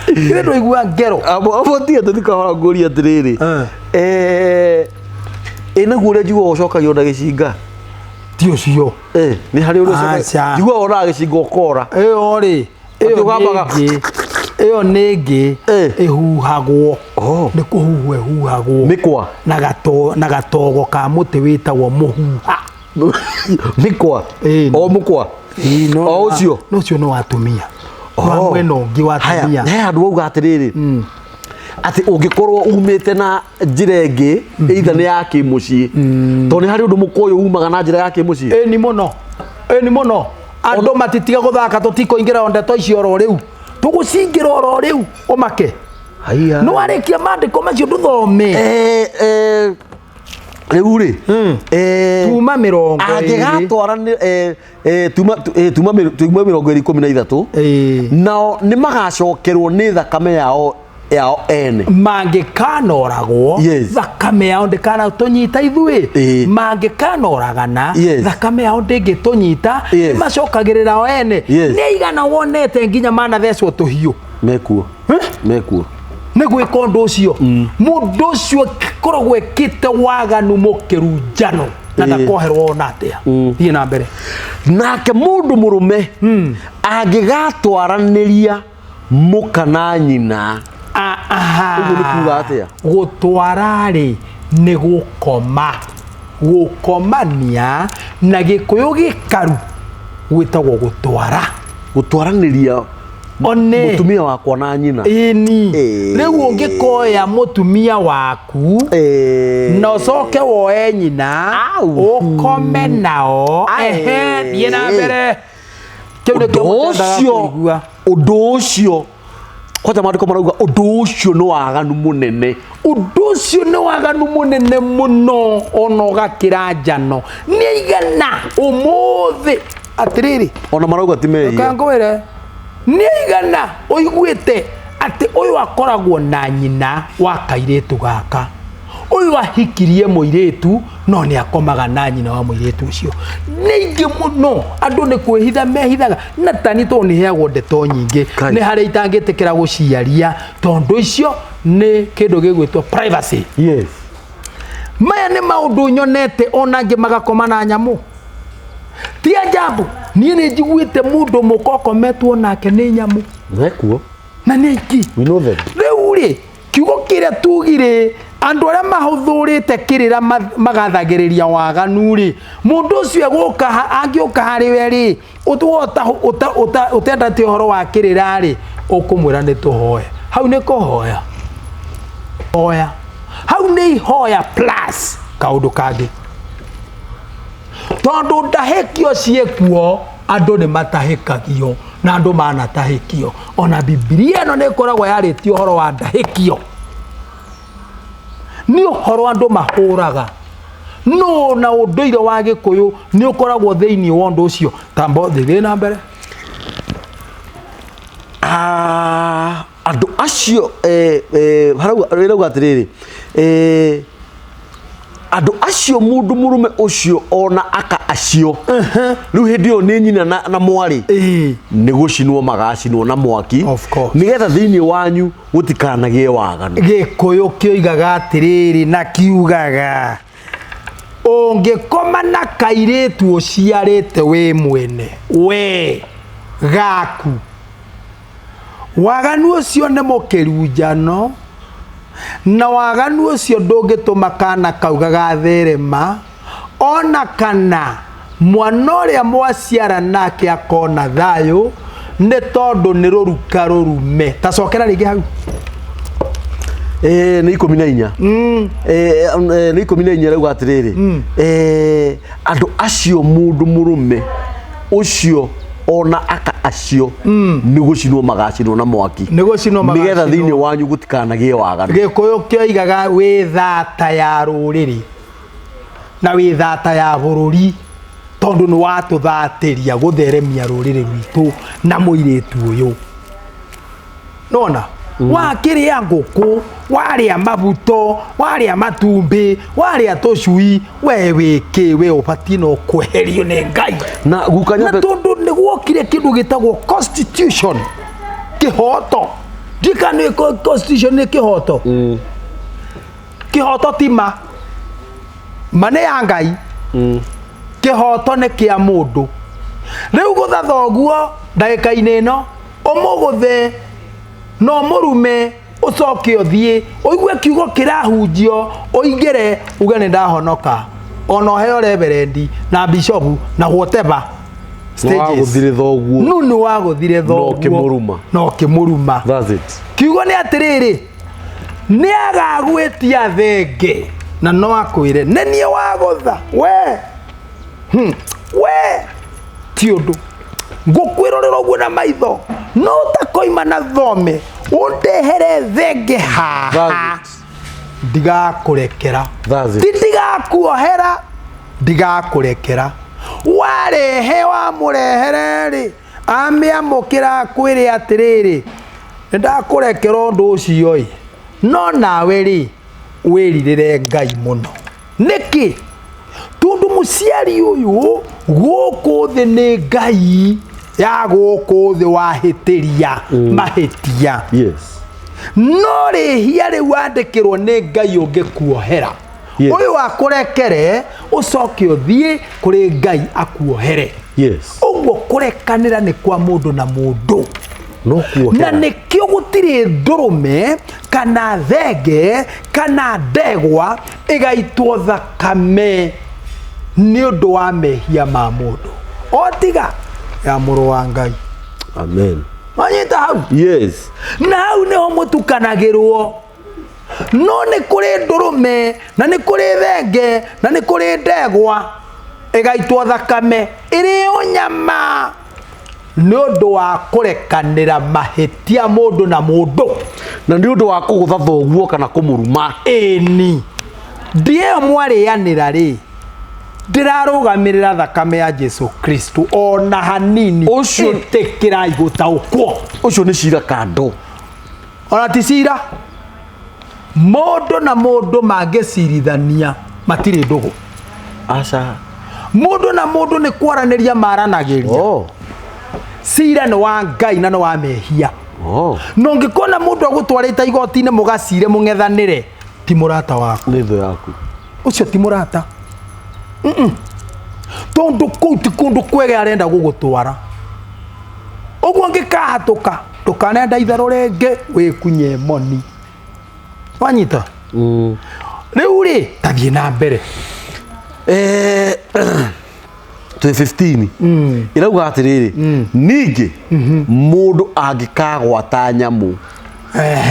B: Ithe ndũigua ngero.
A: Abo tiga tũthiĩ kahora, ngũrie atĩrĩrĩ. Ĩ naguo ũrĩa njiguaga ũcokagio na gĩcinga?
B: Ti ũcio.
A: Nĩ harĩ ũrĩa ũcokagia.
B: Aca.
A: Njiguaga wonaga gĩcinga ũkora.
B: Ĩyo rĩ, ĩyo
A: Atĩ
B: nĩ
A: ũgambaga-
B: ĩngĩ, ĩyo nĩ ĩngĩ. Ĩhuhagwo. Nĩ kũhuhwo ĩhuhagwo.
A: Mĩkwa.
B: Na gato na gatogo ka mũtĩ wĩtagwo mũhuha.
A: Mĩkwa.
B: Ĩĩ.
A: O mũkwa.
B: Ĩĩ, no
A: O ũcio.
B: No ũcio nĩ wa atumia. Wa mwena ũngĩ wa
A: Haya,
B: atumia.
A: he handũ wauga atĩrĩrĩ, atĩ ũngĩkorwo umĩte na njĩra ĩngĩ, either nĩ ya kĩmũciĩ, tondũ nĩ harĩ ũndũ mũkwa ũyũ umaga na njĩra ya kĩmũciĩ.
B: Ĩni mũno, ĩni mũno. Andũ matitiga gũthaka, tũtikũingĩra o ndeto icio oro rĩu, tũgũcingĩra oro rĩu ũmake.
A: Haiya.
B: Nĩ warĩkia mandĩko macio ndũthome.
A: Rĩu rĩ,
B: Tuma 20.
A: Angĩgatwara nĩ tuma 213. Nao nĩ magacokerwo nĩ thakame yao ene.
B: Mangĩkanoragwo, thakame yao ndĩkanatũnyita ithuĩ. Mangĩkanoragana, thakame yao ndĩngĩtũnyita. Nĩmacokagĩrĩra o ene. Nĩ aigana wonete nginya manathecwo tũhiũ?
A: Mekuo, mekuo.
B: Nĩ gwĩka ũndũ ũcio, mũndũ ũcio koragwo ekĩte waganu mũkĩru njano na ndakoherwo ona atĩa. Thiĩ na mbere.
A: Nake mũndũ mũrũme angĩgatwaranĩria mũka na nyina. Ũguo nĩ kuga atĩa?
B: Gũtwara rĩ, nĩ gũkoma, gũkomania na gĩkũyũ gĩkaru gwĩtagwo gũtwara.
A: Gũtwaranĩria
B: One.
A: Mũtumia wakwa na nyina.
B: Ĩni. Rĩu ũngĩkoya mũtumia waku na ũcoke woe nyina ũkome nao. Ehe, thiĩ na mbere. Kĩu nĩkĩo
A: Ũndũ
B: mũtendaga
A: ũcio,
B: kũigua.
A: ũndũ ũcio kwanja maandĩko marauga ũndũ ũcio nĩ waganu mũnene.
B: Ũndũ ũcio nĩ waganu mũnene mũno, ona ũgakĩra njano. Nĩ aigana ũmũthĩ atĩrĩrĩ,
A: Ona marauga ti mehia.
B: Reke ngwĩre, nĩ aigana ũiguĩte atĩ ũyũ akoragwo na nyina wa kairĩtu gaka, ũyũ ahikirie mũirĩtu no nĩ akomaga na nyina wa mũirĩtu ũcio. Nĩ aingĩ mũno, andũ nĩ kwĩhitha mehithaga na tani, tondũ nĩ heagwo ndeto nyingĩ.
A: Kai.
B: Nĩ harĩa itangĩtĩkĩra gũciaria, tondũ icio nĩ kĩndũ gĩgwĩtwo privacy. Maya nĩ maũndũ nyonete, ona angĩ magakoma na nyamũ. Ti ajabu, niĩ nĩ njiguĩte mũndũ mũka ũkometwo nake nĩ nyamũ.
A: Mekuo.
B: Na nĩ aingĩ.
A: We know them.
B: Rĩu rĩ, kiugo kĩrĩa tugire, andũ arĩa mahũthũrĩte kĩrĩra magathagĩrĩria waganu rĩ, mũndũ ũcio egũka angĩũka harĩ we rĩ, ũtendete ũhoro wa kĩrĩra rĩ, ũkũmwĩra nĩ tũhoe. Hau nĩ kũhoya. Hoya. Hau nĩ ihoya plus kaũndũ kangĩ. Tondũ ndahĩkio ciĩkuo, andũ nĩ matahĩkagio na andũ manatahĩkio. Ona Bibilia ĩno nĩ ĩkoragwo yarĩtie ũhoro wa ndahĩkio. Nĩ ũhoro andũ mahũraga. No na ũndũire wa Gĩkũyũ nĩ ũkoragwo thĩinĩ wa ũndũ ũcio. Tambo thiĩ na mbere.
A: Andũ acio, harauga, ĩrauga atĩrĩrĩ, Andũ acio, mũndũ mũrũme ũcio ona aka acio, rĩu hĩndĩ ĩyo nĩ nyina na mwarĩ, nĩ gũcinwo magacinwo na mwaki.
B: Of course.
A: Nĩgetha thĩinĩ wanyu gũtikanagĩe waganu.
B: Gĩkũyũ kĩoigaga atĩrĩrĩ, na kiugaga ũngĩkoma na kairĩtu ũciarĩte wĩ mwene we gaku, waganu ũcio nĩ mũkĩrunjano, na waganu ũcio ndũngĩtũma kana kau gagatherema, ona kana mwana ũrĩa mwaciara nake akona thayũ, nĩ tondũ nĩ rũruka rũrume. Tacokera rĩngĩ hau.
A: Nĩ 14. Nĩ 14, rauga atĩrĩrĩ, andũ acio, mũndũ mũrũme ũcio ona aka acio, nĩ gũcinwo magacinwo na mwaki.
B: Nĩ gũcinwo
A: nĩgetha
B: magacinwo.
A: Thĩinĩ wanyu gũtikanagĩe waganu.
B: Gĩkũyũ kĩoigaga wĩ thata ya rũrĩrĩ na wĩ thata ya bũrũri, tondũ nĩ watũthatĩria gũtheremia rũrĩrĩ rwitũ na mũirĩtu ũyũ nona wakĩrĩa ngũkũ, warĩa mabuto, warĩa matumbĩ, warĩa tũcui, we wĩkĩ? We ũbatiĩ no kweherio nĩ Ngai.
A: Na guka
B: na
A: nyambe
B: tondũ nĩ gwokire kĩndũ gĩtagwo constitution, kĩhoto, ndika nĩ constitution nĩ kĩhoto. Kĩhoto ti ma, ma nĩ ya Ngai. Kĩhoto nĩ kĩa mũndũ. Rĩu gũtha thoguo ndagĩka-inĩ ĩno, ũmũgũthe na ũmũrume, ũcoke ũthiĩ ũigue kiugo kĩrahunjio, ũingĩre uge nĩ ndahonoka, ona ũheo reverendi na bishopu na whatever stages.
A: Wagũthire thoguo.
B: Nu nĩ wagũthire thoguo.
A: Ũkĩmũruma.
B: Na ũkĩmũruma.
A: That's it.
B: Kiugo nĩ atĩrĩrĩ, nĩ agagwĩtia thenge na no akwĩre nĩ niĩ wagũtha we. We ti ũndũ ngũkwĩrorera ũguo na maitho, no ũtakoima na thome ũndehere thenge haha.
A: That's it.
B: Ndigakũrekera.
A: That's it.
B: Ti ndigakuohera, ndigakũrekera. Warehe, wamũrehere rĩ, amĩamũkĩra, akwĩre atĩrĩrĩ, nĩ ndakũrekera ũndũ ũcio ĩ, no nawe rĩ, wĩrirĩre Ngai mũno. Nĩkĩ? Tondũ mũciari ũyũ gũkũ thĩ nĩ Ngai ya gũkũ thĩ wahĩtĩria mahĩtia. No rĩhia rĩu wandĩkĩrwo nĩ Ngai ũngĩkuohera. Ũyũ akũrekere, ũcoke ũthiĩ kũrĩ Ngai akuohere. Ũguo kũrekanĩra nĩ kwa mũndũ na mũndũ.
A: No
B: na
A: kuohera.
B: Nĩkĩo gũtirĩ ndũrũme kana thenge kana ndegwa ĩgaitwo thakame nĩ ũndũ wa mehia ma mũndũ, o tiga ya mũrũ wa Ngai.
A: Amen.
B: Wanyita hau?
A: Yes.
B: Na hau nĩho mũtukanagĩrwo. No nĩ kũrĩ ndũrũme na nĩ kũrĩ thenge na nĩ kũrĩ ndegwa ĩgaitwo thakame ĩrĩo nyama nĩ ũndũ wa kũrekanĩra mahĩtia mũndũ na mũndũ.
A: Na nĩ ũndũ wa kũgũtha thoguo kana kũmũruma.
B: Ĩni, ndĩyo mwarĩanĩra rĩ, ndĩrarũgamĩrĩra thakame ya Jesu Kristo ona hanini. Ĩtĩkĩrai gũtaũkwo.
A: Ũcio nĩ cira kando.
B: Ona ti cira. Mũndũ na mũndũ mangĩcirithania matirĩ ndũgũ.
A: Aca.
B: Mũndũ na mũndũ nĩ kwaranĩria maranagĩria. Cira nĩ wa Ngai na nĩ wa mehia. Na ũngĩkona mũndũ agũtwarĩte igoti-inĩ mũgacire mũng'ethanĩre, ti mũrata waku.
A: Nĩ thũ yaku.
B: Ũcio ti mũrata. Tondũ kũu ti kũndũ kwega arenda gũgũtwara. Ũguo ũngĩkahatũka, ndũkanenda itherũ rĩngĩ wĩkunye moni. Wanyita? Rĩu rĩ, tathiĩ na mbere.
A: Twĩ 15, ĩrauga atĩrĩrĩ, ningĩ mũndũ angĩkagwata nyamũ,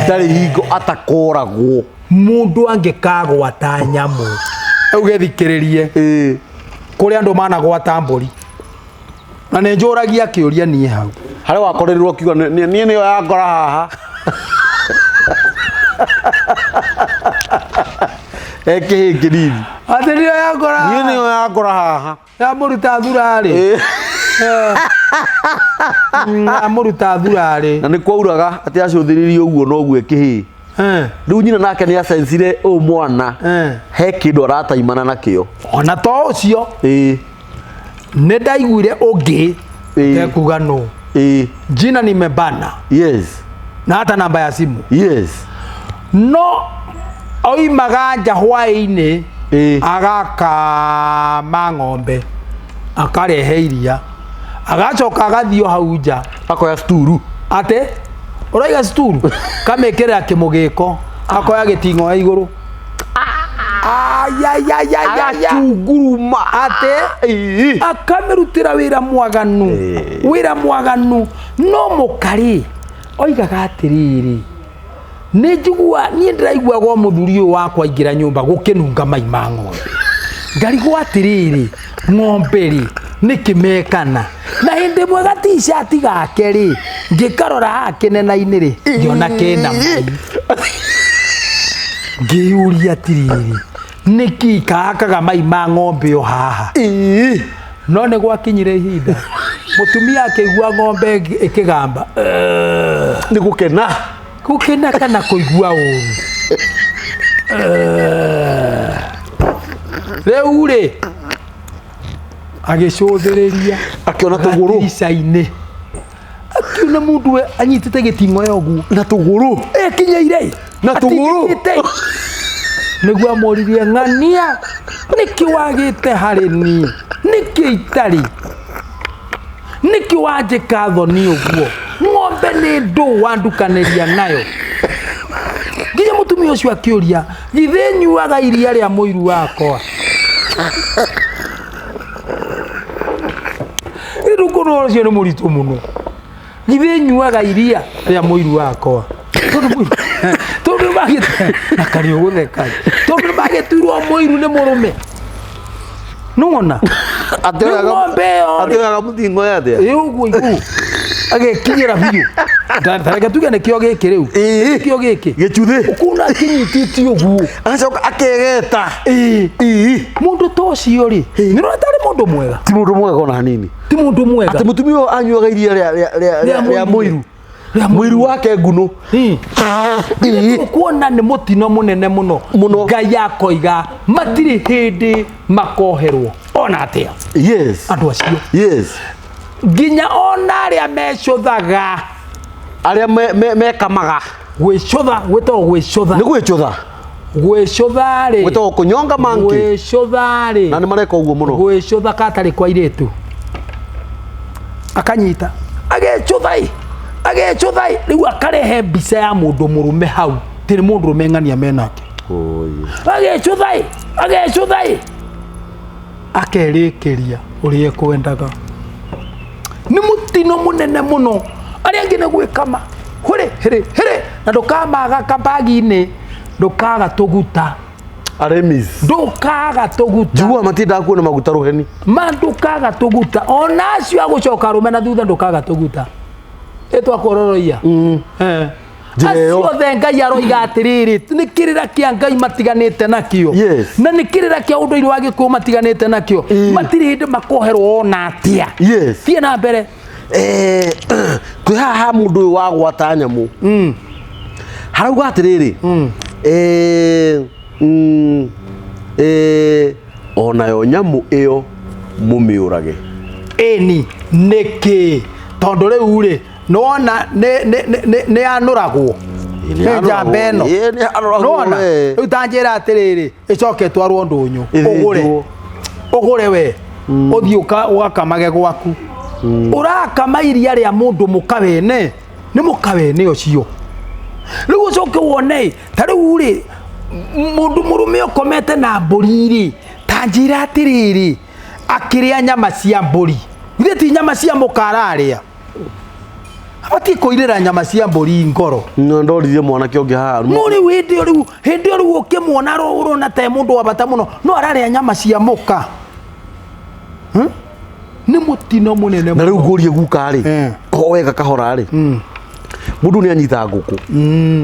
A: ndarĩ hingo atakoragwo.
B: Mũndũ angĩkagwata nyamũ, rĩu gĩthikĩrĩrie. Kũrĩ andũ managwata mbũri, na nĩ njũragia kĩũria niĩ hau.
A: Harĩa wakorerirwo akiuga, "Niĩ nĩyo yakora haha ekĩhĩ kĩnini."
B: Atĩ nĩyo yakora.
A: Niĩ nĩyo yakora haha.
B: Yamũruta thurarĩ. Amũruta thurarĩ.
A: Na nĩ kwauraga atĩ acũthĩrĩrie ũguo noguo ekĩhĩ. Rĩu nyina nake nĩ acensire ũyũ mwana he kĩndũ arataimana nakĩo.
B: Ona to ũcio, nĩ ndaiguire ũngĩ tekuga nũ. Jina nimebana na hata namba ya simu. No oimaga nja hwaĩ-inĩ, agakama ng'ombe, akarehe iria, agacoka agathiĩ o hau nja.
A: Akoya sturu.
B: Atĩ ũraiga sturu, kamĩkĩrĩra kĩmũgĩko, akoya gĩting'oe igũrũ. Ayayayaya.
A: Agacunguruma.
B: Atĩ akamĩrutĩra wĩra mwaganu. Wĩra mwaganu. No mũkarĩ oigaga atĩrĩrĩ, nĩ njigua niĩ ndĩraigua gwa mũthuri ũyũ wakwa aingĩra nyũmba gũkĩnunga mai ma ng'ombe, ngarigwo atĩrĩrĩ, ng'ombe rĩ nĩkĩ mekana na hĩndĩ ĩmwe gatishati gake rĩ, ngĩkarora haha kĩnena-inĩ rĩ, ngĩona kĩna mai. Ngĩyũria atĩrĩrĩ, nĩkĩ kahakaga mai ma ng'ombe o haha? No nĩ gwakinyire ihinda mũtumia akĩigua ng'ombe ĩkĩgamba.
A: Nĩ gũkena.
B: Gũkena kana kũigua ũru. Rĩu rĩ, agĩcũthĩrĩria
A: Akĩona tũgũrũ.
B: gatirica-inĩ, akiona mũndũ we anyitĩte gĩting'oe ũguo
A: na tũgũrũ.
B: Ekinyeire
A: Na tũgũrũ.
B: Atigĩte. Nĩguo amũririe, ng'ania nĩkĩ wagĩte harĩ niĩ, nĩkĩ itarĩ, nĩkĩ wanjĩka thoni ũguo? Ng'ombe nĩ ndũ wandukanĩria nayo? Nginya mũtumia ũcio akĩũria, githĩ nyuaga iria rĩa mũiru wakwa? Rĩu ũndũ ũcio nĩ mũritũ mũno. Githĩ nyuaga iria rĩa mũiru wakwa? Tondũ magĩte na karĩ ũgũtheka, tondũ magĩtuirwo mũiru nĩ mũrũme, nĩwona? Rĩu ng'ombe ĩyo rĩ,
A: Atĩoyaga mũting'oe atĩa?
B: Ĩ ũguo igũrũ agekinyĩra biũ. Tareke tuge nĩkĩo gĩkĩ rĩu. Nĩkĩo gĩkĩ.
A: Gĩcuthĩ.
B: Ũkuona kĩnyitĩtie ũguo.
A: Agacoka akegeta.
B: Mũndũ ta ũcio rĩ, nĩ ũrona tarĩ mũndũ mwega?
A: Ti mũndũ mwega ona hanini.
B: Ti mũndũ mwega.
A: Atĩ mũtumia ũyũ anyuaga iria rĩa mũiru.
B: Rĩa
A: mũiru wake ngunũ.
B: Kuona nĩ mũtino mũnene mũno.
A: Mũno.
B: Ngai akoiga matirĩ hĩndĩ makoherwo ona atĩa. Andũ acio, nginya ona arĩa mecũthaga.
A: Arĩa mekamaga.
B: Gwĩcũtha, gwĩtagwo gwĩcũtha.
A: Nĩ gwĩcũtha.
B: Gwĩcũtha rĩ,
A: Gwĩtagwo kũnyonga monkey.
B: Gwĩcũtha rĩ,
A: Na nĩ mareka ũguo mũno.
B: Gwĩcũtha katarĩ kwa irĩtu, akanyita agecũtha ĩ, agecũtha ĩ, rĩu akarehe mbica ya mũndũ mũrũme hau tĩrĩ mũndũ rũme ng'ania menake. Agecũtha ĩ, agecũtha ĩ, akerĩkĩria ũrĩa ekwendaga. Nĩ mũtino mũnene mũno. Arĩa angĩ nĩ gwĩkama hũrĩ hĩrĩ hĩrĩ, na ndũkamaga kabagi-inĩ, ndũkaga tũguta.
A: Aremis.
B: Ndũkaga tũguta.
A: Njiguaga matiendaga kuona maguta rũheni.
B: Ma ndũkaga tũguta, ona acio agũcoka arũme na thutha, ndũkaga tũguta ĩtwakororoia.
A: Njĩra ĩyo.
B: Acio othe Ngai aroiga atĩrĩrĩ, nĩ kĩrĩra kĩa Ngai matiganĩte nakĩo. Na nĩ kĩrĩra kĩa ũndũire wa Gĩkũyũ matiganĩte nakĩo. Matirĩ hĩndĩ makoherwo ona atĩa. Thiĩ na mbere.
A: Twĩ haha ha mũndũ ũyũ wa gwata nyamũ, harauga atĩrĩrĩ, onayo nyamũ ĩyo mũmĩũrage.
B: Ĩni nĩkĩ? Tondũ rĩu rĩ, nĩwona nĩ yanũragwo.
A: Ĩ, nĩ
B: Nĩ njamba ĩno.
A: Ĩ, nĩ yanũragwo,
B: Nĩwona?
A: we.
B: Rĩu ta njĩra atĩrĩrĩ, ĩcoke ĩtwarwo ndũnyũ.
A: Ĩthĩnjwo.
B: Ũgũre. Ũgũre we. Ũthiĩ ũgakamage gwaku. Ũrakama iria rĩa mũndũ mũka wene. Nĩ mũka wene ũcio. Rĩu ũcoke wone, ta rĩu rĩ, mũndũ mũrũme ũkomete na mbũri rĩ, ta njĩra atĩrĩrĩ, akĩrĩa nyama cia mbũri. Githĩ ti nyama cia mũka ararĩa? Abatiĩ kũirĩra nyama cia mbũri ngoro.
A: No ndoririe mwanake ũngĩ haha.
B: No rĩu hĩndĩ ĩyo rĩu, hĩndĩ ĩyo rĩu ũkĩmuona ũrona ta e mũndũ wa bata mũno, no ararĩa nyama cia mũka. Nĩ mũtino mũnene
A: Na rĩu
B: mũno.
A: ngũrie guka rĩ, ko wega kahora rĩ, mũndũ nĩ anyita ngũkũ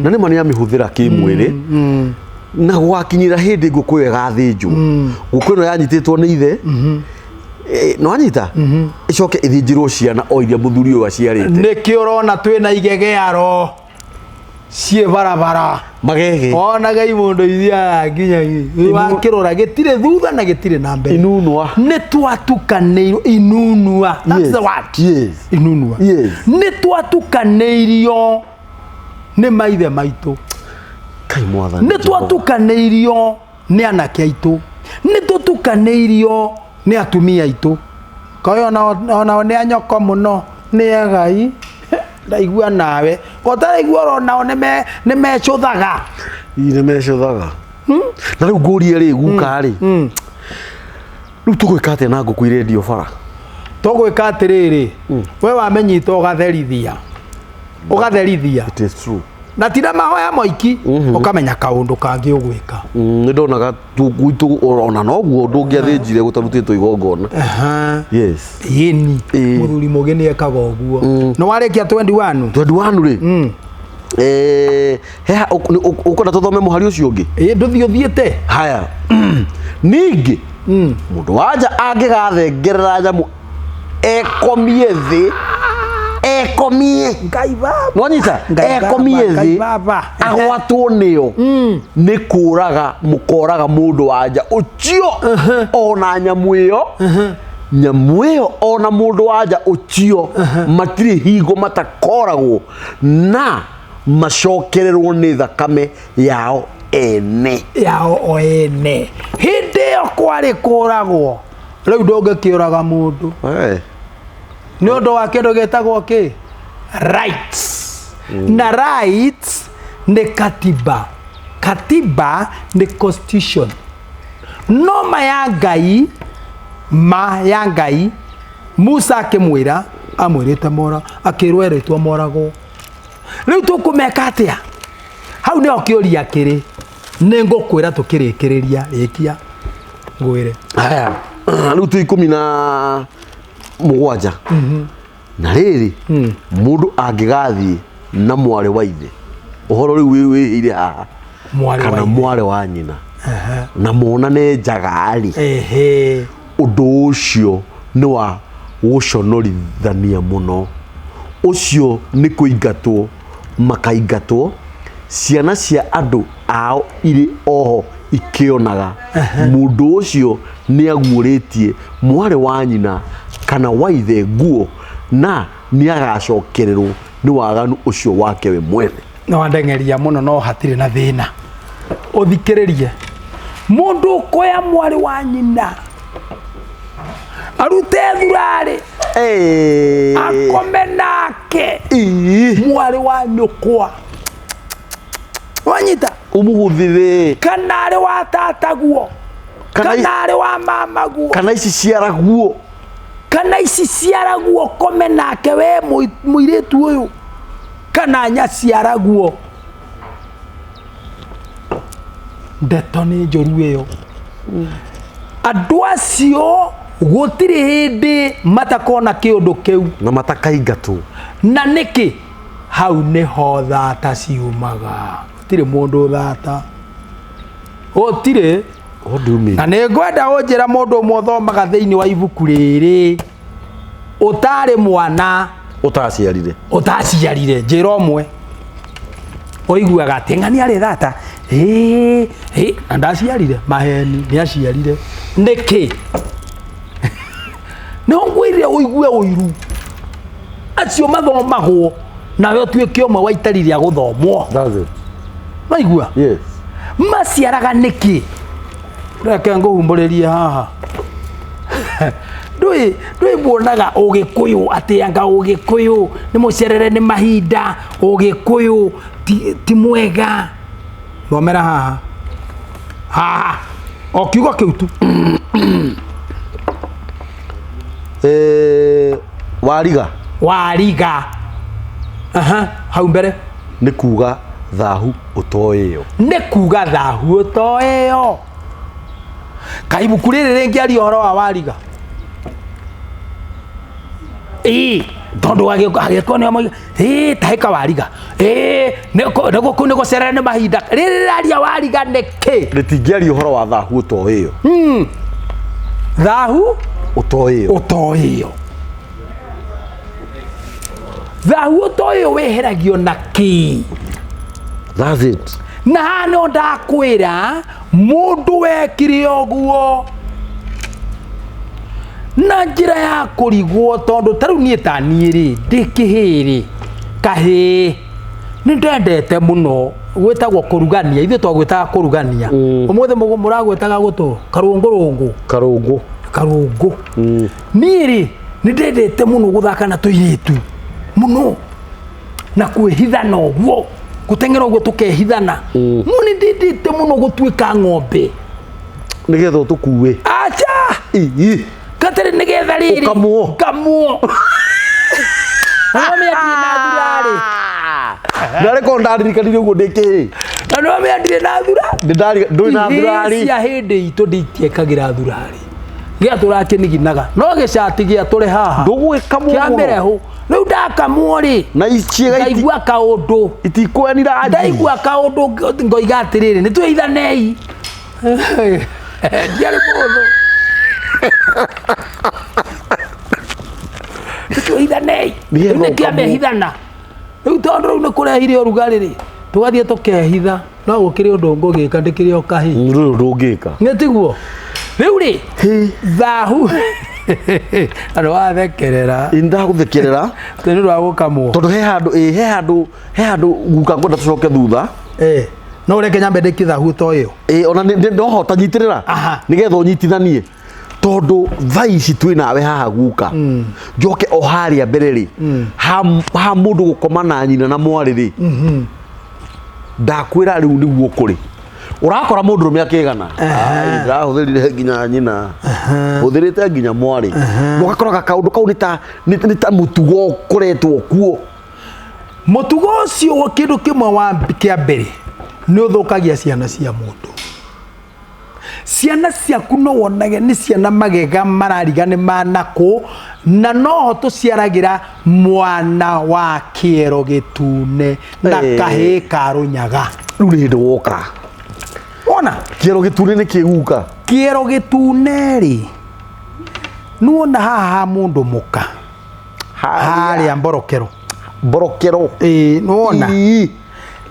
A: na nĩma nĩ amĩhũthĩra kĩmwĩrĩ, na gwakinyĩra hĩndĩ ngũkũ ĩyo ĩgathĩnjwo, ngũkũ ĩno yanyitĩtwo nĩ ithe, no anyita ĩcoke ĩthĩnjĩrwo ciana o iria mũthuri ũyũ aciarĩte.
B: Nĩkĩo ũrona twĩna igegearo ciĩ barabara.
A: Magege.
B: Onaga imondo ithiaga nginya wakĩrora gĩtirĩ thutha na gĩtirĩ na mbere.
A: Inunwa.
B: Nĩ twatukanĩirwo inunua. That's
A: Yes.
B: the word.
A: Yes.
B: Inunua.
A: Yes.
B: Nĩ twatukanĩirio nĩ maithe maitũ.
A: Kai mwathani.
B: Nĩ twatukanĩirio nĩ anake aitũ. Nĩ tũtukanĩirio nĩ atumia aitũ. Koyo onao nĩ anyoko mũno nĩ egai. Ndaigua nawe. Gotaraigua onao nĩ mecũthaga.
A: Ii nĩ mecũthaga. Na rĩu ngũrie rĩ guka rĩ. Rĩu tũgwĩka atĩa na ngũkũ irendio bara?
B: Tũgwĩka atĩrĩrĩ, we wamenyita ũgatherithia. Ũgatherithia.
A: It is true.
B: Na ti na mahoya moiki, ũkamenya kaũndũ kangĩ ũgwĩka.
A: Nĩ ndonaga gwitũ ona noguo ndũngĩathĩnjire gũtarutĩtwo igongona. Yes.
B: Ĩni.
A: Ĩĩ.
B: Mũthuri mũgĩ nĩ ekaga ũguo. Nĩ warĩkia 21?
A: 21 rĩ. He ũkwenda tũthome mũhari ũcio ũngĩ?
B: Ĩĩ ndũthiĩ ũthiĩte.
A: Haya. Ningĩ mũndũ wanja angĩgathengerera nyamũ ekomie thĩ ekomie
B: Ngai baba.
A: Nwanyita
B: Ngai baba,
A: ekomie
B: Ngai
A: thĩ
B: baba.
A: agwatwo nĩyo nĩ kũraga mũkoraga mũndũ wanja ũcio ona nyamũ ĩyo nyamũ ĩyo ona mũndũ wanja ũcio matirĩ hingo matakoragwo na macokererwo nĩ thakame yao ene.
B: Yao o ene. Hĩndĩ ĩyo kwarĩ kũragwo. Rĩu ndũngĩkĩũraga mũndũ. Nĩ ũndũ wa kĩndũ gĩtagwo kĩ? Rights. Na rights nĩ katiba. Katiba nĩ constitution. No ma ya Ngai, ma ya Ngai, Musa akĩmwĩra, amwĩrĩte mora, akĩrwo erĩtwo moragwo. Rĩu tũkũmeka atĩa? Hau nĩho kĩũria kĩrĩ. Nĩ ngũkwĩra tũkĩrĩkĩrĩria, rĩkia ngwĩre.
A: Haya, rĩu twĩ 17. Na rĩrĩ, mũndũ angĩgathiĩ na mwarĩ wa ithe, ũhoro rĩu wĩhĩire haha,
B: Mwarĩ wa
A: kana
B: ithe.
A: mwarĩ wa nyina, na monane njaga-rĩ,
B: Ehe.
A: ũndũ ũcio nĩ wa gũconorithania mũno. Ũcio nĩ kũingatwo makaingatwo, ciana cia andũ ao irĩ oho ikĩonaga. Mũndũ ũcio nĩ aguũrĩtie mwarĩ wa nyina kana wa ithe nguo na nĩ agacokererwo nĩ waganu ũcio wake we mwene.
B: No wandengeria mũno no hatirĩ na thĩna. Ũthikĩrĩrie. Mũndũ ũkoya mwarĩ wa nyina arute thurarĩ akome nake mwarĩ wa nyũkwa. Wanyita?
A: Ũmũhũthĩre.
B: Kana arĩ wa tataguo. Kana arĩ wa mamaguo.
A: Kana ici ciaraguo.
B: Kana ici ciaraguo kome nake we mũirĩtu ũyũ. Kana nyaciaraguo. Ndeto nĩ njũru ĩyo. Andũ acio gũtirĩ hĩndĩ matakona kĩũndũ kĩu.
A: Na matakaingatwo.
B: Na nĩkĩ? Hau nĩho thata ciumaga. Gũtirĩ mũndũ thata. Gũtirĩ.
A: What do you mean?
B: Na nĩ ngwenda ũnjĩra mũndũ ũmwe ũthomaga thĩinĩ wa ibuku rĩrĩ ũtarĩ mwana
A: ũtaciarire.
B: Ũtaciarire, njĩra ũmwe. Ũiguaga atĩ ng'ani arĩ thata. Ĩĩ, na ndaciarire, maheni, nĩ aciarire. Nĩkĩ? Nĩ ngwĩrire ũigue ũiru. Acio mathomagwo nawe ũtuĩke ũmwe wa itari rĩa gũthomwo.
A: That's it.
B: Waigua?
A: Yes.
B: Maciaraga nĩkĩ? Reke ngũhumbũrĩrie haha. Ndũĩ muonaga ũgĩkũyũ atĩ anga ũgĩkũyũ nĩ mũcerere nĩ mahinda, ũgĩkũyũ ti mwega. Thomera haha. Haha. O kiugo kĩu tu.
A: Wariga.
B: Wariga. Aha, hau mbere.
A: Nĩ kuga thahu ũtoĩyo.
B: Nĩ kuga thahu ũtoĩyo. Kaibuku rĩrĩ rĩngĩaria ũhoro wa wariga. Ĩĩ, tondũ agĩkorwo nĩo moiga, ĩĩ, tahĩka wariga. Ĩĩ, nĩ gũcerera nĩ mahinda. Rĩrĩ rĩraria wariga nĩkĩ?
A: Rĩtingĩaria ũhoro wa thahu ũtoĩyo.
B: Thahu
A: ũtoĩyo.
B: Ũtoĩyo. Thahu ũtoĩyo weheragio na kĩ?
A: That's it.
B: Na haha no ndakwĩra mũndũ wekire ũguo na njĩra ya kũrigwo, tondũ ta rĩu niĩ ta niĩ rĩ, ndĩ kĩhĩĩ rĩ, kahĩĩ nĩ ndendete mũno gwĩtagwo kũrugania. Ithuĩ twagwĩtaga kũrugania. Ũmũthĩ mũragwĩtaga gũtũ karũngũrũngũ.
A: Karũngũ.
B: Karũngũ. Niĩ rĩ, nĩ ndendete mũno gũthaka na tũirĩtu mũno na kwĩhithana ũguo, gũteng'era ũguo tũkehithana. No nĩ ndendete mũno gũtuĩka ng'ombe.
A: Nĩgetha ũtũkue.
B: Aca.
A: Ii.
B: Katarĩ nĩgetha rĩrĩ.
A: Ũkamwo.
B: Ngamwo. Na nĩwamenya ndirĩ na thurarĩ.
A: Narĩ korwo ndaririkanire ũguo ndĩ kĩhĩĩ.
B: Na nĩwamenya ndirĩ na thura.
A: Ndũrĩ na
B: Ihĩĩ
A: thurari.
B: cia hĩndĩ itũ nditiekagĩra thurari. Gĩatũra kĩniginaga. No gĩcati gĩatũre haha.
A: Ndũgwĩkamwo
B: Kĩa mbere
A: mũno.
B: hũ. Rĩu ndakamwo rĩ.
A: Na ciĩga
B: Ndaigua kaũndũ.
A: itikuoyanira anji.
B: Ndaigua kaũndũ ngoiga atĩrĩrĩ, nĩ twĩithanei. Ndiarĩ mũhũthũ. Nĩ twĩithanei.
A: Nĩgetha
B: Rĩu nĩ
A: ũkamwo.
B: kĩamehithana. Rĩu tondũ rĩu nĩ kũrehire ũrugarĩ rĩ, tũgathiĩ tũkehitha. No gũkĩrĩ ũndũ ngũgĩka ndĩkĩrĩ o kahĩĩ.
A: Ndũrĩ ũndũ ũngĩka.
B: Nĩ tiguo? Rĩu rĩ,
A: Hĩ.
B: thahu andũ wathekerera.
A: Ĩ, ndagũthekerera.
B: Tondũ rwa gũkamwo.
A: Tondũ he handũ, ĩ, he handũ guka ngwenda tũcoke thutha.
B: Eh, no ũreke nyambe ndĩkie thahu to ĩyo.
A: Ĩ, ona no hota nyitĩrĩra.
B: Aha.
A: Nĩgetha ũnyitithanie. Tondũ thaa ici twĩ nawe haha guka. Njoke o harĩa mbere rĩ, ha mũndũ gũkoma na nyina na mwarĩ rĩ, ndakwĩra rĩu nĩguo kũrĩ. Ũrakora mũndũrũme akĩgana. Ai, ndĩrahũthĩrire nginya nyina. Hũthĩrĩte nginya mwarĩ. Na ũgakoraga kaũndũ kau nĩ ta mũtugo ũkoretwo kuo.
B: Mũtugo ũcio kĩndũ kĩmwe wa kĩa mbere nĩ ũthũkagia ciana cia mũndũ. Ciana ciaku no wonage nĩ ciana magega marariga nĩ manakũ, na noho tũciaragĩra mwana wa kĩero gĩtune na kahĩĩ ka rũnyaga.
A: Rĩu nĩ hĩndĩ woka.
B: Wona?
A: Kĩero gĩtune nĩ kĩguka.
B: Kĩero gĩtune rĩ, nĩwona haha ha mũndũ mũka. Harĩa mborokero.
A: Mborokero.
B: Ĩĩ, nĩwona?
A: Ii.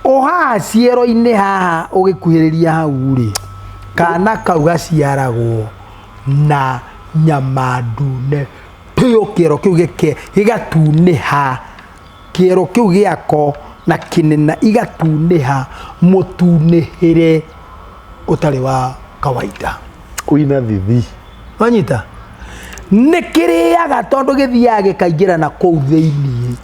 B: O haha ciero-inĩ haha ũgĩkuhĩrĩria hau rĩ, kana kau gaciaragwo na nyama ndune biũ, kĩero kĩu gĩgatunĩha, kĩero kĩu gĩako na kĩnena igatunĩha mũtunĩhĩre ũtarĩ wa kawaida.
A: Wĩna thithi.
B: Wanyita? Nĩ kĩrĩaga tondũ gĩthiaga gĩkaingĩra na kũu thĩiniĩ.